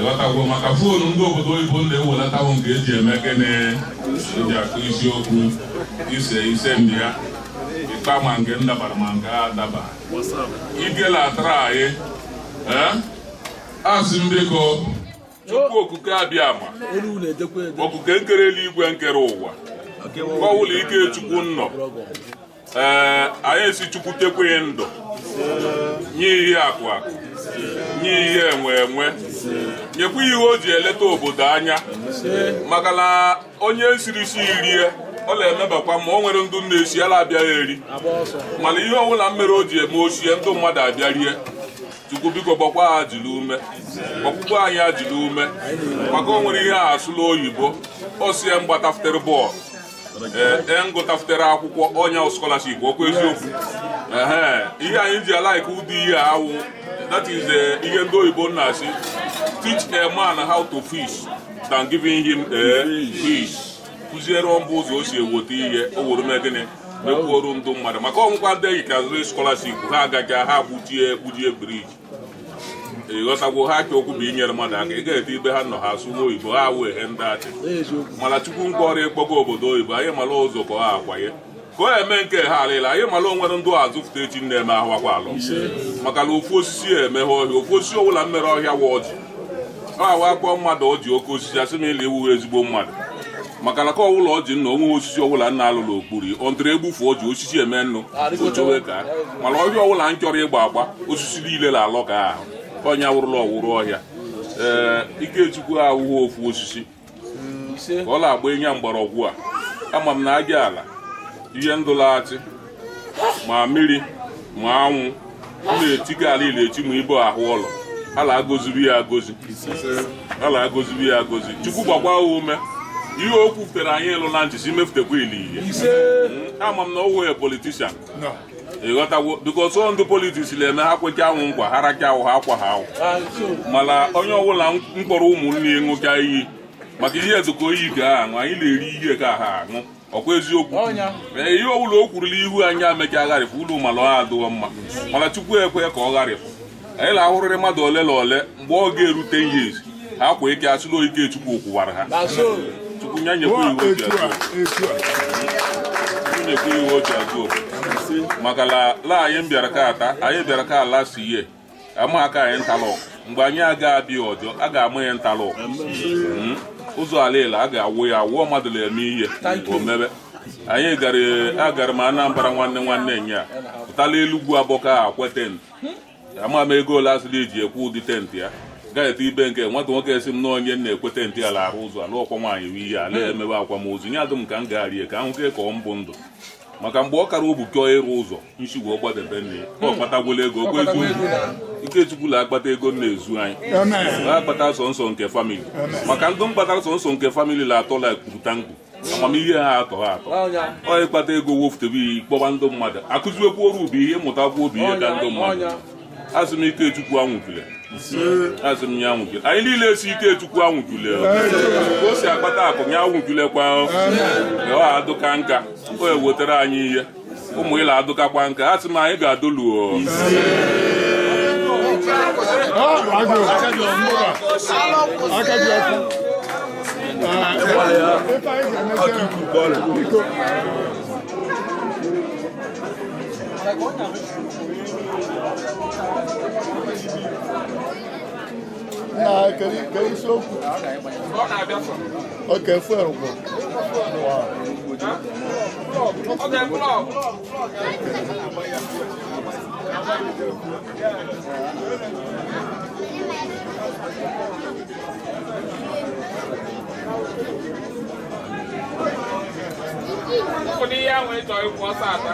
Ghọtagwo maka phone ndị obodo oyibo na-ewelatawo nke eji eme gịnị, eji akụ isiokwu, ise ise ndị ya ịkpa, ma nke ndabara ma nke a daba ike latara anyị. Ee, asị m biko, Chukwu Okuke abịa ma okuke nkere eluigwe, nkere ụwa, kọwụlụ Ikechukwu nnọ. Ee, anyị esi Chukwu tekwe ndụ, nye ihe akụ akụ, nye ihe enwe enwe, nyekwa ihe o ji eleta obodo anya, maka na onye siri si rie. Ọ na-emebakwa ma o nwere ndụ na-esi ala abịaghị eri, mana ihe ọbụla mmere o ji eme ochie ndụ mmadụ abịa rie. Chukwu biko gbakwa ha jiri ume, gbakwukwa anyị ajiri ume, maka o nwere ihe a asụla oyibo o sie mgbatafutere bọọlụ, ee ngụtafutere akwụkwọ ọnya scholarship, okwu eziokwu. Ehe, ihe anyị ji alaike ụdị ihe awụ, that is ihe ndị oyibo na-asị, teach a man how to fish than giving him a fish. Kụziere mbụ ụzọ o si eweta ihe o were mee gịnị, mekwuoru ndụ mmadụ, maka ọnwụkwa ndị enyi ka zụrụ scholarship ha agacha ha gbujie bridge. Ịghọtagwo ha ka okwu bụ inyere mmadụ aka. Ị ga-ete ibe ha nọ ha asụ nwa oyibo ha awụ ehe ndị achị, mana Chukwu mkpọrọ ịkpọgo obodo oyibo, anyị mara ụzọ ka ọ akwaye ka ọ eme nke ha alịla. Anyị mara onwere ndụ azụfụta echi na-eme ahụ akwa alụ, maka na ofu osisi emeghe ọhịa, ofu osisi ọbụla mmere ọhịa wa ọjị ọ awa akpọ mmadụ ọjị oke osisi asị m ịla iwu ezigbo mmadụ, maka na ka ọwụla ọjị nna onwe osisi ọbụla nna alụlụ okpuru ọntịrị egbufu ọjị osisi eme nnu ochowe ka mana ọhịa ọbụla m chọrọ ịgba agba osisi niile na-alọ ka ahụ ọnya wụrụla ọwụrụ ọhịa. Ee, Ikechukwu awụghị ofu osisi ka ọ na-agba ịnya mgbọrọgwụ a. Ama m na aja ala ihe ndụ laghachi ma mmiri ma anwụ na-etiga ala ile echi ma ibe ahụ ụlọ ala agoziri ya agozi, ala agoziri ya agozi. Chukwu gbakwa ha ume ihe o kwufutere anyị ịlụ na ntị si mefutekwa ili ihe. Ama m na ọ wee politician, ịghọtagwo, because ndị politics na-eme ha kwecha anwụ nkwa ha racha ahụ ha akwa ha ahụ, mana onye ọbụla mkpọrọ ụmụnne ṅụcha iyi maka ihe dịka oyi ka ha aṅụ, anyị na-eri ihe ka ha aṅụ, ọkwa eziokwu. Ee, ihe ọbụla o kwurula ihu anyị amecha gharịfụ ụlọ mana ọ adịghọ mma, mana Chukwu ekwe ka ọ gharịfụ. Anyị na-ahụrịrị mmadụ ole na ole mgbe ọ ga-erute ihe ezi ha kwa ike asụla Ikechukwu kwụwara ha. Chukwu nya nyekwa iwu oji azụ, nyekwa iwu oji azụ, maka na la anyị bịara ka ata anyị bịara ka ala si ihe ama aka anyị ntalọk mgbe anyị aga abịa ọjọọ a ga-ama ya ntalọk ụzọ ala ele a ga-awụ ya awụọ mmadụ na-eme ihe o mebe. Anyị gara agara m Anambra nwanne nwanne nya pụtala Elugwu abọka akwe tent, ama m ego ole asịrị eji ekwe ụdị tent ya gaghị ibe nke nwata nwoke esi m na onye na-ekwe tent ya ala arụ ụzọ ala ọkwa nwaanyị bụ ihe ala emebe akwamozu nye adụ m ka m gagharie ka ahụ ke ka ọ mbụ ndụ, maka mgbe ọ kara ogbukọ ịrụ ụzọ nshigwe ọ gbadebe nne ya ọ kpatagwola ego okwu eziokwu. Ikechukwu na-akpata ego na-ezu anyị na-akpata sọnsọ nke family, maka ndụ mkpatara sọnsọ nke family na-atọ la kwurutangwu amamihe ha atọ ha atọ ọ ịkpata ego wofutebe ihe kpọba ndụ mmadụ akụziwekwu ọrụ ubi ihe mụtakwu obi ihe ka ndụ mmadụ. Asị m Ikechukwu anwụjule, asị m ya anwụjule, anyị niile esi Ikechukwu anwụjule ka o si akpata akụ ya anwụjulekwa ọ adụka nka o ewetara anyị ihe ụmụ ịla adụkakwa nka. Asị m anyị ga-adụluo. Na kedu isiokwu? Okay, fuel gwụ. Ụfọdụ ihe ahụ ị chọrọ ịkwụ ọsọ ata.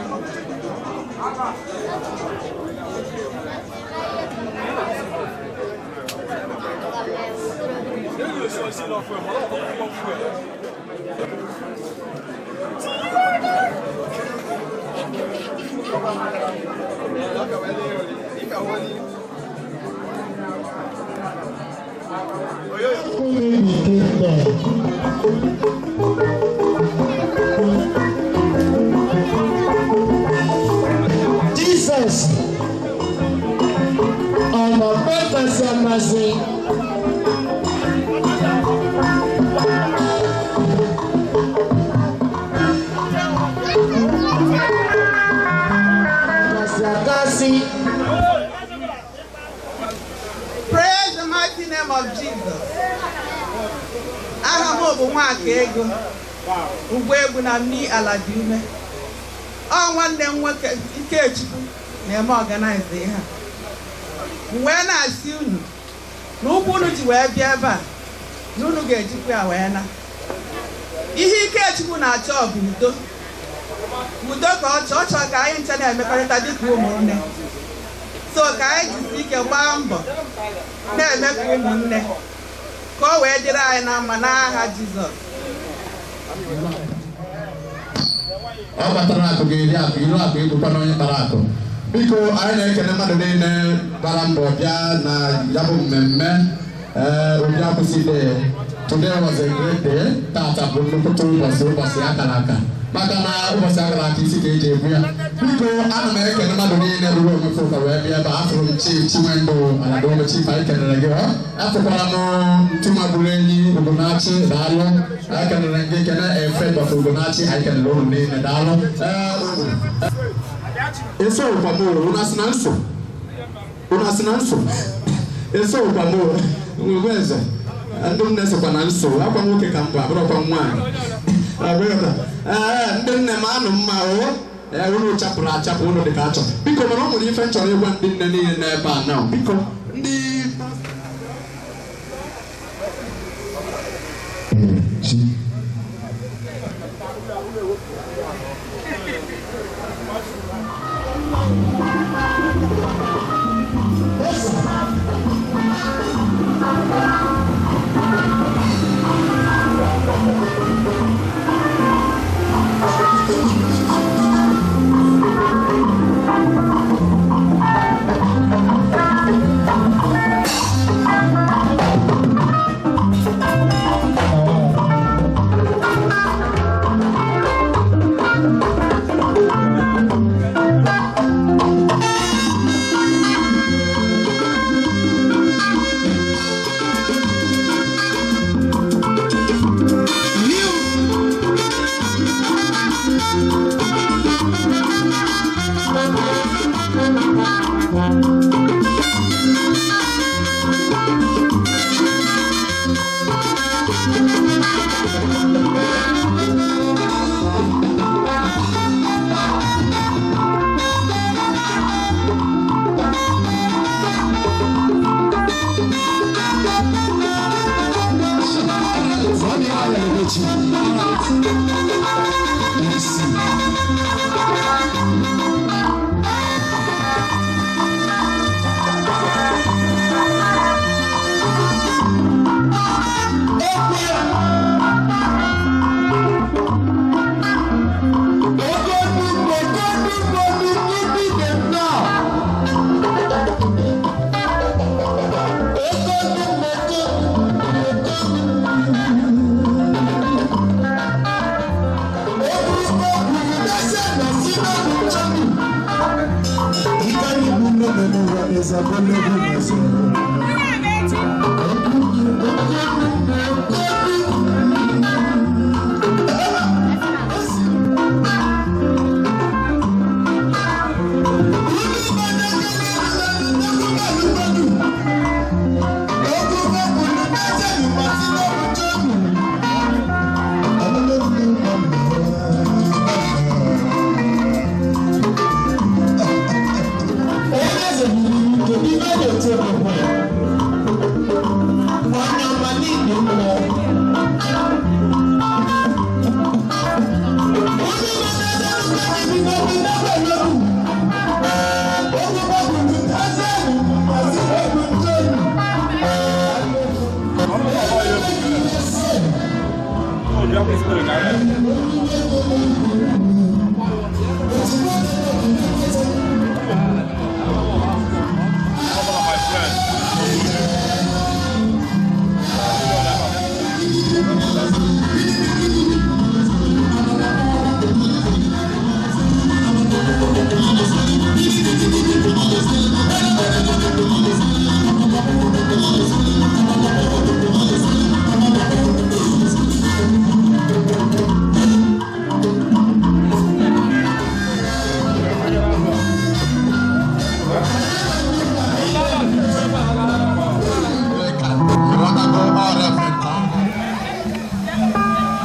Jesus ọ̀nà pẹ́pẹ́sẹ̀ mẹ́sẹ̀. Kasi. Praise the mighty name of Jesus. Aha m bụ Nwaka Ego, ugbo egwu na mmi ala dị ume. Ọ nwanne m nwoke Ikechukwu na-eme organize ihe a. M wee na-asị unu na ụkwụ unu ji wee bịa ebe a na unu ga-ejikwa ya wee na. Ihe Ikechukwu na-achọ bụ udo. Udo ka ọ chọọ, ọ chọọ ka anyị ncha na-emekọrịta dịka ụmụnne. So ka anyị jisi ike gbaa mbọ na-eme ka ụmụnne, ka ọ wee dịrị anyị na mma n'aha Jizọs. Ọ kpatara akụ ga-eri akụ iru akụ ịbụkwa na onye kpara akụ. Biko, anyị na-ekele mmadụ niile gbara mbọ bịa na ya bụ mmemme. Ee, Obi Akwụsị Day. Today was a great day. Tata bụ nnukwute ụbọchị, ụbọchị akara aka, maka na ụbọchị akara aka isi ka eji ebu ya. Biko, ana m ekele mmadụ niile ruru onwe ụka wee bịa ebe a. Afụrụ m Chief Chinwendu Aladome. Chief, anyị kelere gị. Ọ afụkwara m Ntụmagburu Enyi Ugonachi, daalụ. Anyị kelere gị, kene efe Dọkta Ugonachi. Anyị kelere unu niile, daalụ. Ee, eso ụkwa m, unu asị na nso, unu asị na nso, eso ụkwa m nwe eze. Ndị nne sokwa na nso akwa nwoke ka mbụ abụrụkwa nwaanyị. Ee, ndị nne m anụ mma o. Ee, unu chapụrụ achapụ, unu dị ka achọ. Biko, mana ọ nwere ife m chọrọ ịgwa ndị nne niile n'ebe a na biko ndị Chi.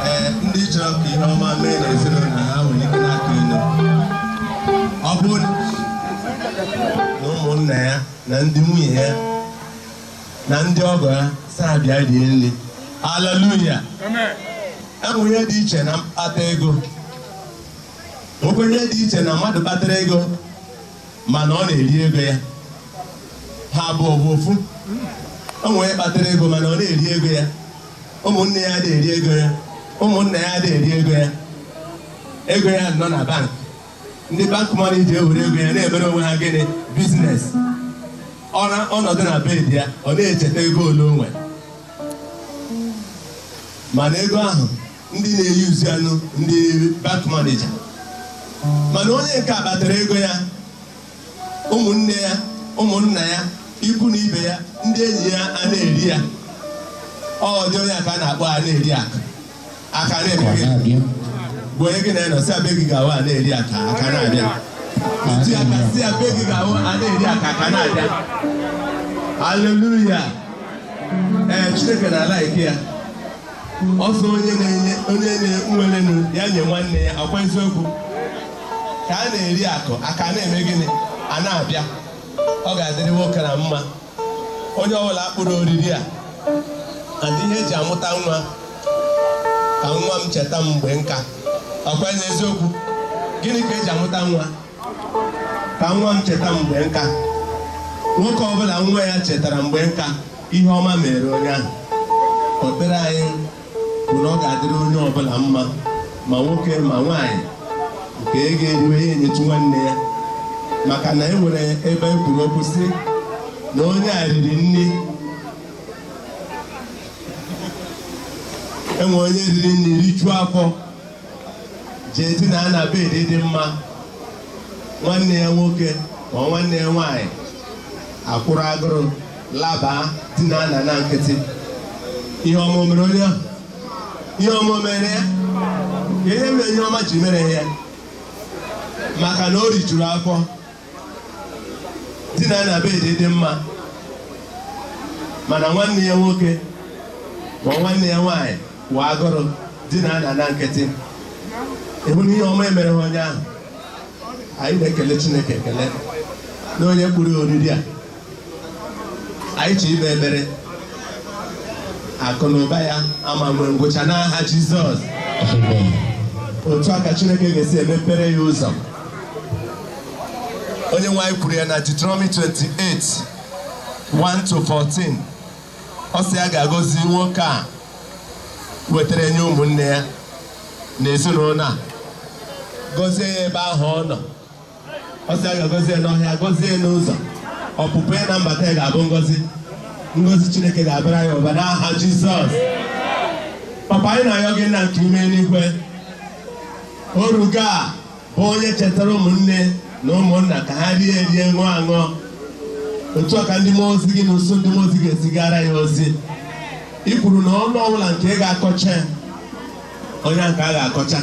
Ee, ndị chọrọ ka ihe ọma mee n'ezinụlọ ha nwere ike n'aka elu. Ọ bụrụ na ụmụnna ya na ndị nwunye ya na ndị ọgọ ya saa bịa rie nri. Haleluya! Enwe ihe dị iche na mkpata ego, nwekwa ihe dị iche na mmadụ kpatara ego mana ọ na-eri ego ya. Ha abụọ bụ ofu. O nwere kpatara ego mana ọ na-eri ego ya, ụmụnne ya adịghị eri ego ya, ụmụnna ya adịghị eri ego ya. Ego ya nọ na bank, ndị bank money ji ewere ego ya na-emere onwe ha gịnị? Business. Ọnọdụ na bed ya, ọ na-echeta ego ole o nwere, mana ego ahụ ndị na-eyuzu anụ ndị bank manager. Mana onye nke a kpatara ego ya, ụmụnne ya, ụmụnna ya, ikwu na ibe ya, ndị enyi ya a na-eri ya. Ọ dị onye a ka a na-akpọ a na-eri akụ aka na-eme gịnị? Bụ onye gị na-anọ si abe gị ga-awụ a na-eri aka aka na-abịa. Otu ya ka si abe gị ga-awụ a na-eri aka aka na-abịa. Haleluya! Ee, Chineke na-ala ike ya. Ọsọ onye na-enye, onye na-nwerenụ ya nye nwanne ya. Ọkwa eziokwu ka a na-eri akụ aka na-eme gịnị? A na-abịa. Ọ ga-adịrị nwoke na mma, onye ọbụla akpụrụ oriri a. And ihe eji amụta nwa, ka nwa m cheta m mgbe nka. Ọkwa n'eziokwu, gịnị ka eji amụta nwa? Ka nwa m cheta m mgbe nka. Nwoke ọbụla nwa ya chetara mgbe nka, ihe ọma mere onye ahụ. Ekpere anyị bụ na ọ ga-adịrị onye ọbụla mma, ma nwoke ma nwaanyị, nke ego eriwe ya enyetu nwanne ya, maka na e nwere ebe e kwuru okwu sị na onye a riri nri, enwe onye riri nri rijuo afọ, jee dina na bed dị mma, nwanne ya nwoke ma nwanne ya nwaanyị akwụrụ agụrụ laba dina na nkịtị. Ihe ọma o mere onye ahụ? Ihe ọma o mere ya? Ihe mere ihe ọma ji mere ya, maka na o rijuru afọ, dina na bed dị mma, mana nwanne ya nwoke ma nwanne ya nwaanyị wụ agụrụ dina na nkịtị. Ịhụ na ihe ọma emere ha onye ahụ. Anyị na-ekele Chineke ekele na onye kpụrụ oriri a. Anyị chọ ime ekpere akụ na ụba ya ama nwee ngwụcha n'aha Jizọs. Otu a ka Chineke ga-esi emepere ya ụzọ. Onye nwe anyị kwuru ya na Deuteronomy 28 1-14. Ọ sị ya ga-agọzi nwoke a wetara nye ụmụnne ya na ezinụlọ a, gọzie ya ebe ahụ ọ nọ. Ọ sị ya ga-agọzi ya n'ọhịa, gọzie ya n'ụzọ, ọpụpụ ya na mbata ya ga-abụ ngọzi. Ngọzi Chineke ga-abịara ya ụba n'aha Jizọs. Papa, anyị na-ayọ gị na nke ime eluigwe, orugo a bụ onye chetara ụmụnne na ụmụnna ka ha rie erie, ṅụọ aṅụọ. Otu a ka ndị mmụọ ozi gị na usu ndị mmụọ ozi ga-ezigara ya ozi. I kwuru na ọnụ ọbụla nke ga-akọcha ya, onye nke a ga-akọcha.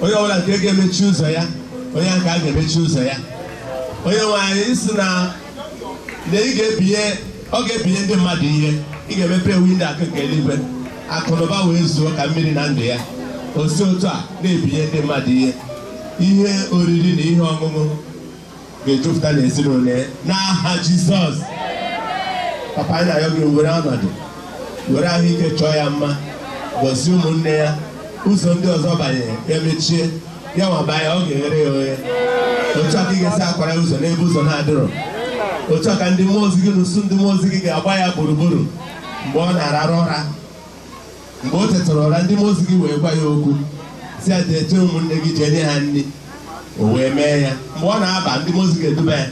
Onye ọbụla nke ga-emechi ụzọ ya, onye nke a ga-emechi ụzọ ya. Onye nwe anyị, isi na ị ga-ebinye, ọ ga-ebinye ndị mmadụ ihe, ị ga-emepe windo akụ nke eluigwe, akụ na ụba wee zuo ka mmiri na ndụ ya. O si otu a na-ebinye ndị mmadụ ihe, ihe oriri na ihe ọṅụṅụ ga-ejupụta n'ezinụlọ ya n'aha Jizọs. Papa, anyị na-ayọ gị, were ọnọdụ, were ahụike chọọ ya mma, gọzie ụmụnne ya. Ụzọ ndị ọzọ banyere ya mechie, ya nwa banye, ọ ga-eghere ya oghe. Otu a ka ị ga-esi akwara ụzọ n'ebe ụzọ na-adịrọ. Otu a ka ndị mmụọ ozi gị na usu ndị mmụọ ozi gị ga-agba ya gburugburu mgbe ọ na-arara ụra. Mgbe o tetara ụra, ndị mmụọ ozi gị wee gwa ya okwu si ya jee ụmụnne gị, jee nye ha nri. O wee mee ya. Mgbe ọ na-aba, ndị mmụọ ozi ga-eduba ya.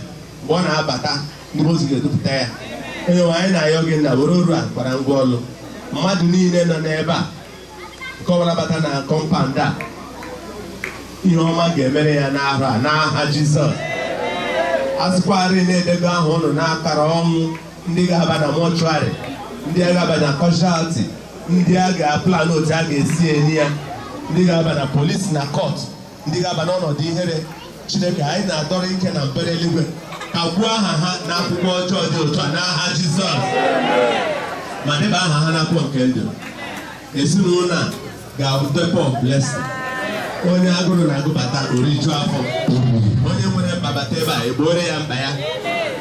Mgbe ọ na-abata, ndị mmụọ ozi ga-edupụta ya. Onye nwe anyị, na-ayọ gị na were oru a kwara ngwa ọlụ. Mmadụ niile nọ n'ebe a, nke ọbụla bata na compound a, ihe ọma ga-emere ya n'ahụ a n'aha Jizọs. Asịkwarị na-edego ahụ ụnụ n'akara ọnwụ, ndị ga-aba na mortuary, ndị a ga-aba na casualty, ndị a ga-aplan otu a ga-esi enye ya, ndị ga-aba na police na court, ndị ga-aba n'ọnọdụ ihere, Chineke, anyị na-adọrọ ike na mbere eluigwe ka gbuo aha ha n'akwụkwọ ọjọọ dị otu a n'aha Jizọs, ma deba aha ha n'akwụkwọ nke ndụ. Ezinụlọ a ga-depot of blessing. Onye agụrụ na-agụbata, oriju afọ. Onye nwere mkpa bata ebe a, egboro ya mkpa ya.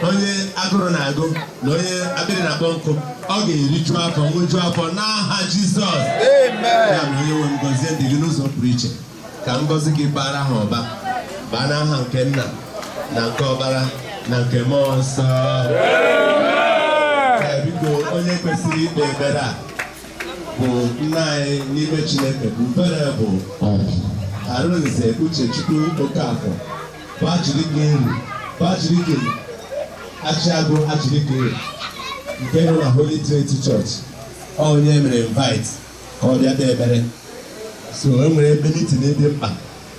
Onye agụrụ na-agụ na onye akpịrị na-akpọ nkụ, ọ ga-eriju afọ, ṅụju afọ n'aha Jizọs. Ya mere, onye nwe m, gọzie ndị gị n'ụzọ pụrụ iche, ka ngọzi gị bara ha ụba, baa n'aha nke Nna na nke Ọkpara na nke Mmụọ Nsọ. Ee, biko, onye kwesịrị ikpe ekpere a bụ nna anyị n'ime Chineke, bụ Venerable Arụnze Uchechukwu Okafọ, bụ Achịrịka-Eru, bụ Achịrịka Achịagụ Achịrịka-Eru nke nọ na Holy Trinity Church. Ọ onye mere invite ka ọ bịa kpee ekpere. So e nwere ebe meeting dị mkpa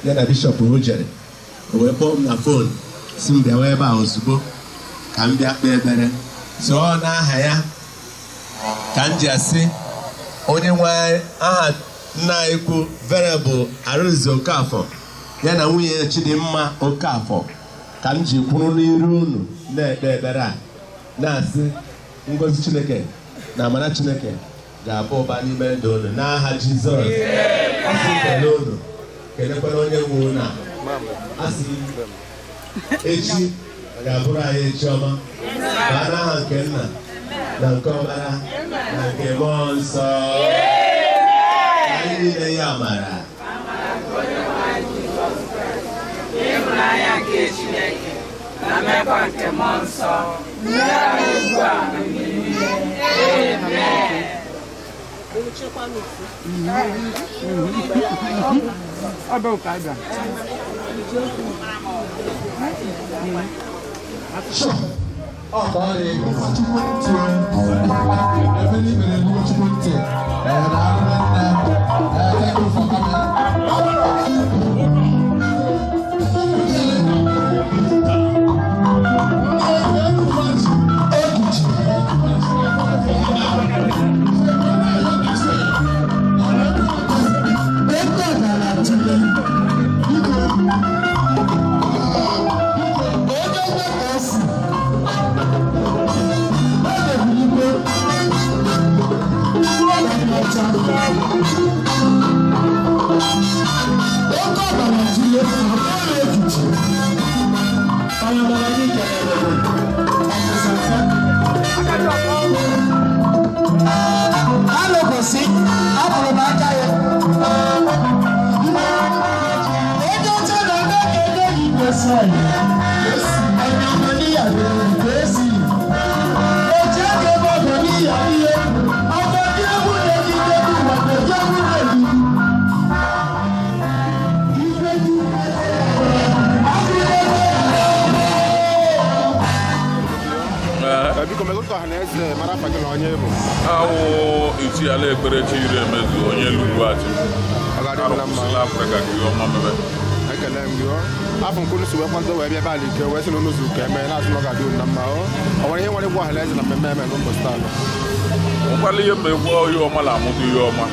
ya na bishọp o jere, o wee kpọọ m na phone si m bịawa ebe a ozugbo ka m bịa kpee ekpere. So ọ n'aha ya ka m ji asị, onye nwe aha nna anyị kwu, Venerable Arụnze Okafọ, ya na nwunye ya Chidimma Okafọ, ka m ji kwụrụ n'iru unu na-ekpe ekpere a, na-asị ngọzi Chineke na amara Chineke ga-aba ụba n'ime ndụ unu n'aha Jizọs. Ọ sị kele unu, kelekwana onye nwe unu. A asị echi ga-abụrụ anyị echi ọma, baa n'aha nke Nna na nke Ọkpara na nke Mmụọ Nsọ. Anyị niile ya amara. Ịhụnanya nke Chineke na mmekọ nke Mmụọ Nsọ nyere anyị ugbu a na mgbe niile. Amen. Ọ ka ọ dị Chukwu ntị ebe n'ibere ruo Chukwu ntị. Ee, daalụ nne. Ee, thank you for coming. Oke ọbara tụle abụọ ekiti ọnabara gị kelere. Alụkwụsị apụrụ m aka ya. Onye ọcha na ndị eke gị kwesịrị esi oji aka ebe ọ bụ n'ihi ihe ọkọ dị egwu na-egide gị ụwa na-eji egwu na-egide. Biko, megoro ka ọha na eze mara afa gị na onye bụ. Awụ Ichie Ekperechi Iri Emezu, onye Lugbuachi. Ọ ga-adị m na mma. Arụkwụsịla Afrịka ka ihe ọma mebe. Ekele m gị o. Afọ nke unu si wee kwado wee bịa ebe ala ike wee sị na unu zuru ka eme, na-asị na ọ ga-adị unu na mma o. Ọ nwere ihe nwere ịgwa ọha na eze na mmemme eme n'ụbọchị taa? Nkwali ihe ma egwu ihe ọma na-amụta ihe ọma.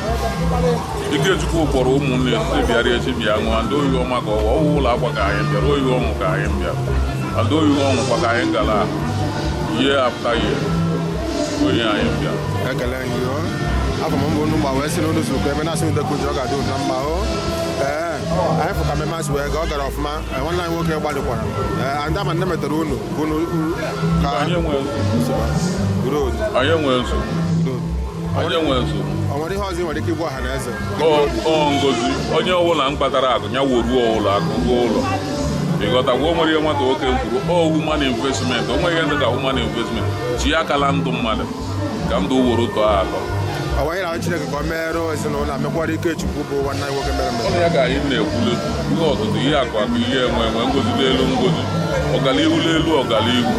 Ikechukwu kpọrọ ụmụnne si bịara echi bịa ṅụọ ndị oyi ọma ka ọwa ọwụ ụlọ akwa ka anyị bịara oyi ọṅụ ka anyị bịara ndị oyi ọṅụ kwa ka anyị gara year after year onye anyị bịara. Ekele m gị o. Afọ m mbụ unu gba wee sị na unu zuru ka eme, na-asị udo ka ọ ga-adị unu na mma o. Ee, anyị fụ ka mmemme a si wee gaa, ọ gara ọfụma. Ee, nwanne anyị nwoke gbalịkwara. Ee, ndị ama nne metere unu ka unu ka Anyị enwe udo. Anyị enwe nsogbu, anyị enwe nsogbu. Ọ nwere ihe ọzọ ị nwere ike ịgwa ọha na eze? Ọ ngozi onye ọbụla m kpatara akụ ya woruo ụlọ akụ ruo ụlọ, ịghọtakwa? O nwere ihe nwata nwoke kwuru, o human investment. O nweghị ihe dị ka human investment ji akala ndụ mmadụ ka ndụ woro tọọ atọ. Ọ nwere ihe na Chineke ka o meere ezinụlọ a, mekwara Ikechukwu bụ nwanne anyị nwoke mere Ọ mmemme. ya ka anyị na-ekwule ihe ọtụtụ ihe akụ akụ, ihe enwe enwe, ngozi n'elu ngozi, ọganihu n'elu ọganihu,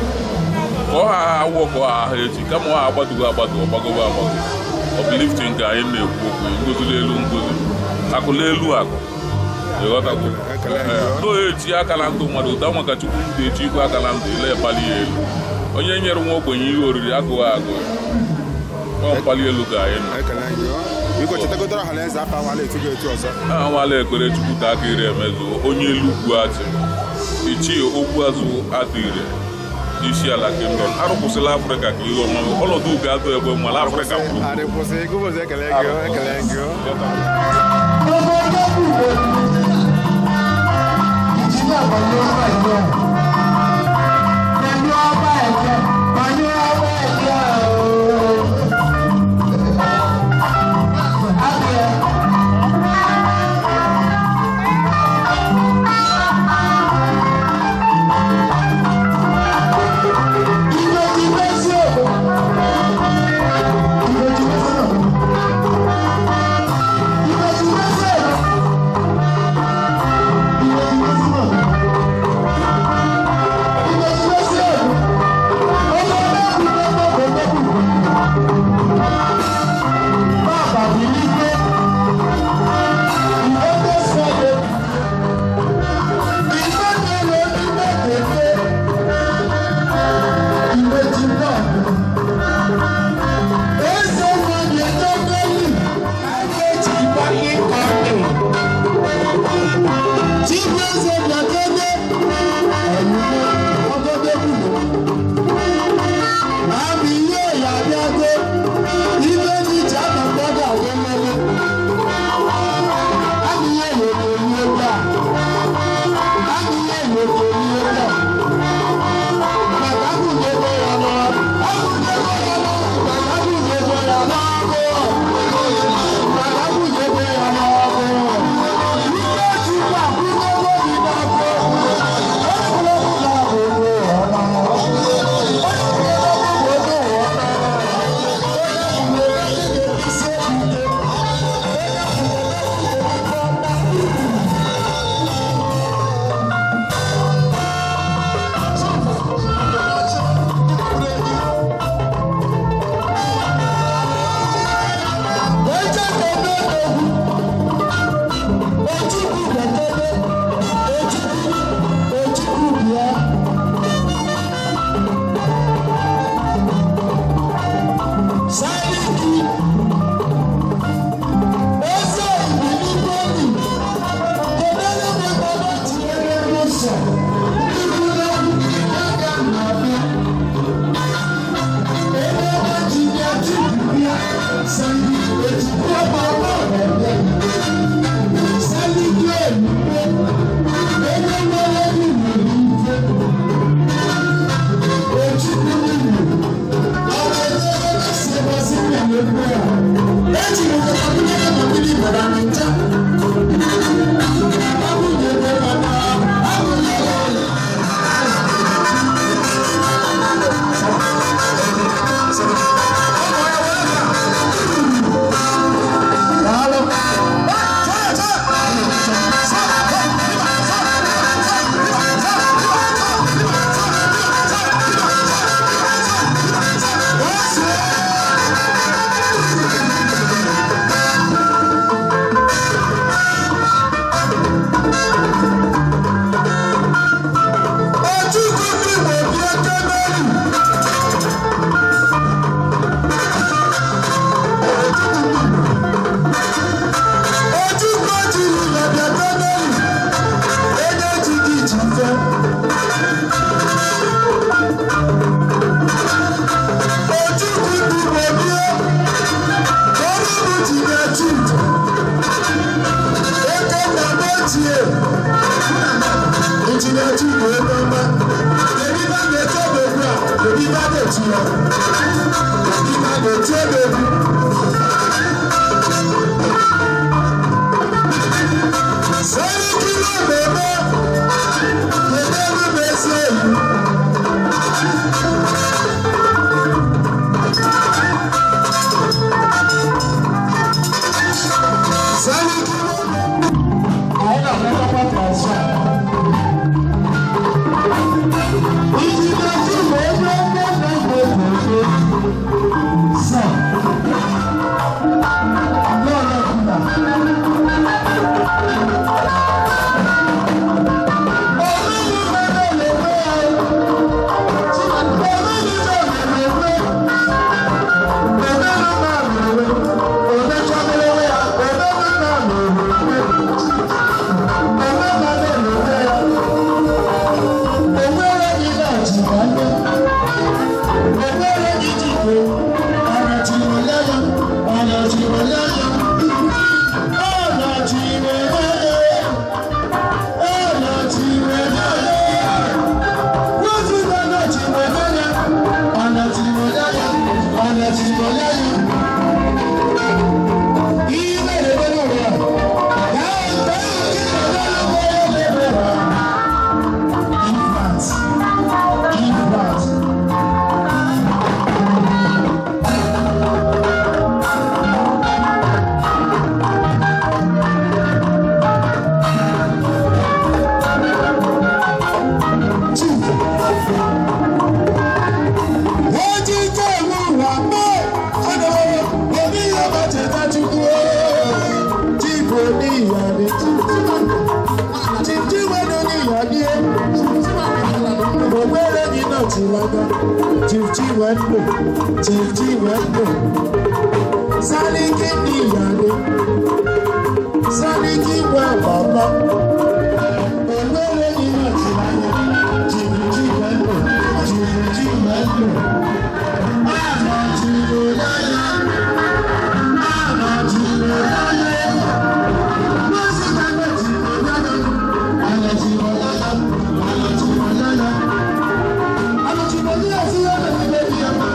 ka ọ ha awọ ka ọ ha aha echi, kama ọ ha agbatugo agbatu, ọgbagogo agbago, uplifting ka anyị na-ekwu okwu, ngozi n'elu ngozi, akụ n'elu akụ, ịghọtago? N'oechi akala ndụ mmadụ ụda maka Chukwu ndị echi ikwe akala ndụ ile ekpali ya elu. Onye nyere nwa ogbenye ihe oriri agụghị agụ, ọ mkpali elu ka anyị nọ. Ekele gị o. Biko, chetagodoro ọha na eze afọ ahụ a na-etu gị etu ọzọ. Anwala Ekpere Chukwu ka aka ire emezu, onye elu ugwu achị, Ichie Okwu Azụ Adịire, isi ala kingdom, arụkwụsịla Afrịka ka ihe ọma ọnọdụ ugo atụ egbe mala Afrịka kwuru. Adị kwụsị gụbụzụ. Ekele gị o, ekele gị o. Ìjìnlẹ̀ ọ̀gbọ̀n ló ń bọ̀. Pẹ̀lú ọba. Ibe a na-etu ya. Ibe a na-eti ebe egwu. Seriki ló bèbè, bèbè ló bèsè èlú. Seriki ló bèbè. Anyị na-anakọta transfer. Iji dozi wee mee ndị na-egbe egbe. Sir. Lọ́ọ̀lọ́ kùnà. Sálíkì níyàdé, Sálíkì wà bàbá, ògbéré ní ọ̀tí láyé, jìbìjì mẹ́lò, jìbìjì mẹ́lò, àmọ̀ jìbò láyé, àmọ̀ jìbò láyé, wọ́n sì gbàgbé jìbò láyé, àlọ́ jìbò láyé, àlọ́ jìbò láyé, àlọ́ jìbò ní ẹ̀sìn ọ̀nà ìgbẹ́ bí ọmọ.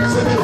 Stop!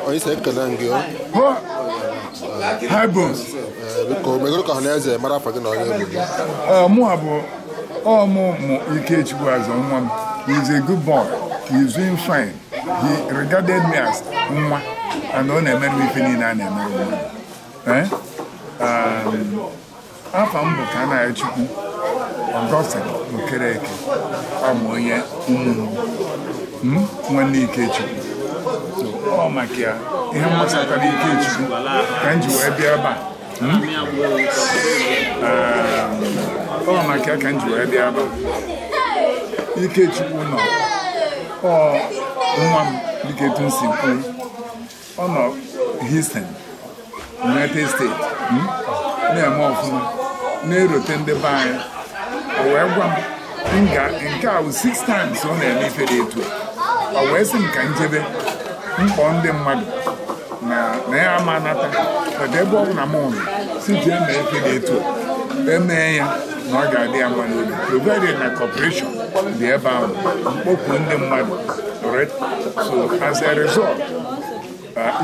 Onye isi ekele gị o. Hi, boss. Biko megoro ka ọhaneze mara afọ gị na onye bụ gị. Mụ bụ ọmụ mụ Ikechukwu azụ nwa m. He is a good boy. He is doing fine. He regarded me as nwa and ọ na-emere m ife niile a na-emere nwa. Eh? Afa m bụ Kanayachukwu Augustine Okereke, amụ onye ụmụ m nwanne Ikechukwu. So ọ maka ya ihe gbasatara Ikechukwu ka m ji wee bịa ebe a. Ọ maka ya ka m ji wee bịa ebe a. Ikechukwu nọ ọ nwa m dịka etu m si kwu, ọ nọ Houston, United States, na-eme ọfụma, na-erote ndị be anyị. O wee gwa m nga nke a bụ 6 times ọ na-eme ife dị etu a. O wee sị m ka njebe mkpọ ndị mmadụ na ya ama anata but ebe ọ bụla m nọ si jee mee ife dị etu a, emee ya na ọ ga-adị ya mma n'obi, provided na cooperation dị ebe ahụ, mkpọkwu ndị mmadụ. Right? So as a result,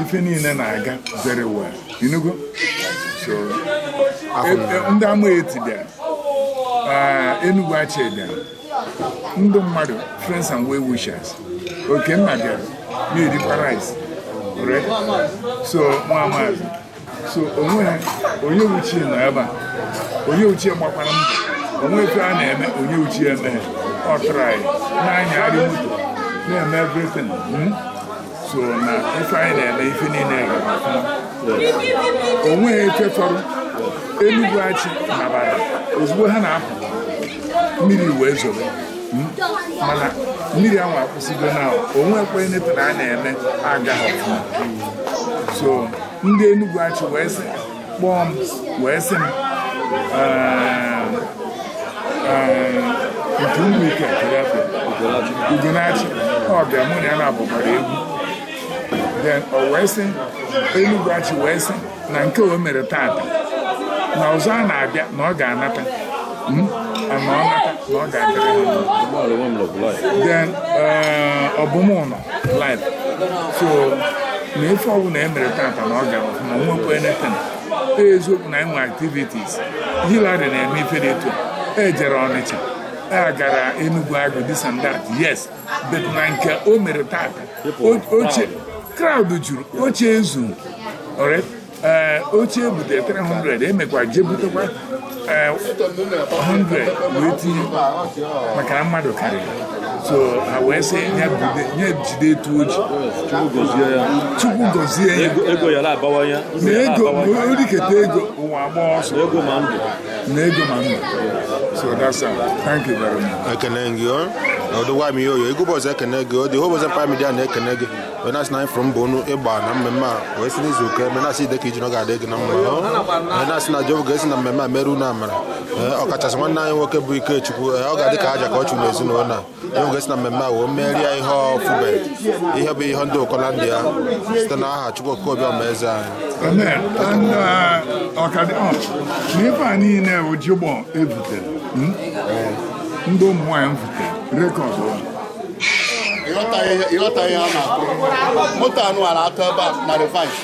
ife niile na-aga very well. You know go? So ndị Amaeti bịara, Enugu Achị bịara, ndị mmadụ, friends and well wishers, Okenna bịara na-erikwa rice. Right? So nwa maazị, so onwe ha onye uchie nọ ebe a, onye uchie gbakwara mbọ, onwe ife a na-eme onye uchie eme, ọ tụrụ anyị na-anyagharị moto na-eme everything. So na ife anyị na-eme, ife niile gara ọfụma, o nweghị ife fọrọ. Enugwu Achị nabara ozugbo ha na-apụ, mmiri wee zobe. Mana mmiri ahụ akwụsịgo na o nwekwa anything a na-eme agaghị ọfụma. So ndị Enugwu Achị wee sị kpọọ m, wee sị m, nke ụmụ ike Ugonachi, ọ bịa, mụ na ya na-abụkwara egwu. Then o wee sị Enugwu Achị wee sị na nke o mere tata na ọzọ a na-abịa na ọ ga-anata. Na ọ nata na ọ ga-adịrị ha. Then ọbụmụnọ live. So na ife ọbụla e mere tata na ọ gara ọfụma, nwekwa anything. Eziokwu na enwe activities Hillary na-eme, ife dị etu a, ejere Ọnịcha, a gara Enugu Agụ, this and that, yes, but na nke o mere tata, oche crowd juru, oche ezu. Alright, ee, oche ebute 300, emekwa jee butekwa 100 wee tinye maka na mmadụ karịrị. So ha wee sị ya bude, ya jide etu o ji. Chukwu gọzie ya. Chukwu gọzie ya. Ego ya na-abawanye. Na ego ma oriketa ego, ụwa agba ọsọ. Ego ma ndụ. Na ego ma ndụ. So that's all. Thank you very much. Ekene gị o odogwa m ihe oyo egwu bọzọ, ekene gị o. The whole Bọzọ Empire Media na-ekene gị, wee na-asị na anyị fụrụ mbọ unu ịgba na mmemme a, wee sị n'izu ụka eme, na-asị ide ka iji na ọ ga-adị gị na mma o. Wee na-asị na Jehova ga-esi na mmemme a mere unu amara. Ee, ọkachasị nwanne anyị nwoke bụ Ikechukwu. Ee, ọ ga-adị ka aja ka ọ chụrụ n'ezinụlọ a. Jehova ga-esi na mmemme a wee merie ihe ọfụbe, ihe bụ ihe ndị ụkọ na ndị ya, site n'aha Chukwu Okike Obiọma eze anyị. Amen. And ọkadị ọ na ife a niile bụ jigbọ ebutere, Ndị ụmụ nwaanyị m butere record. Ịghọta ihe a na-akụ moto anụ a na-atụ ebe a na reverse.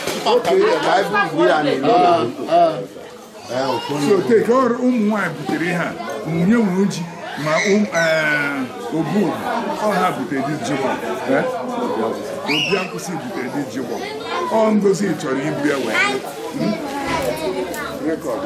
So take ọrụ ụmụ nwaanyị butere ihe a, nwunye nwere ji ma obu ọha butere dị jigbọ. Obi akwụsị butere dị jigbọ. Ọ Ngozi chọrọ ibu ya wee record.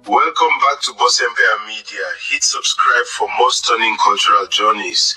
Welcome back to Boss Empire Media. Hit subscribe for more stunning cultural journeys.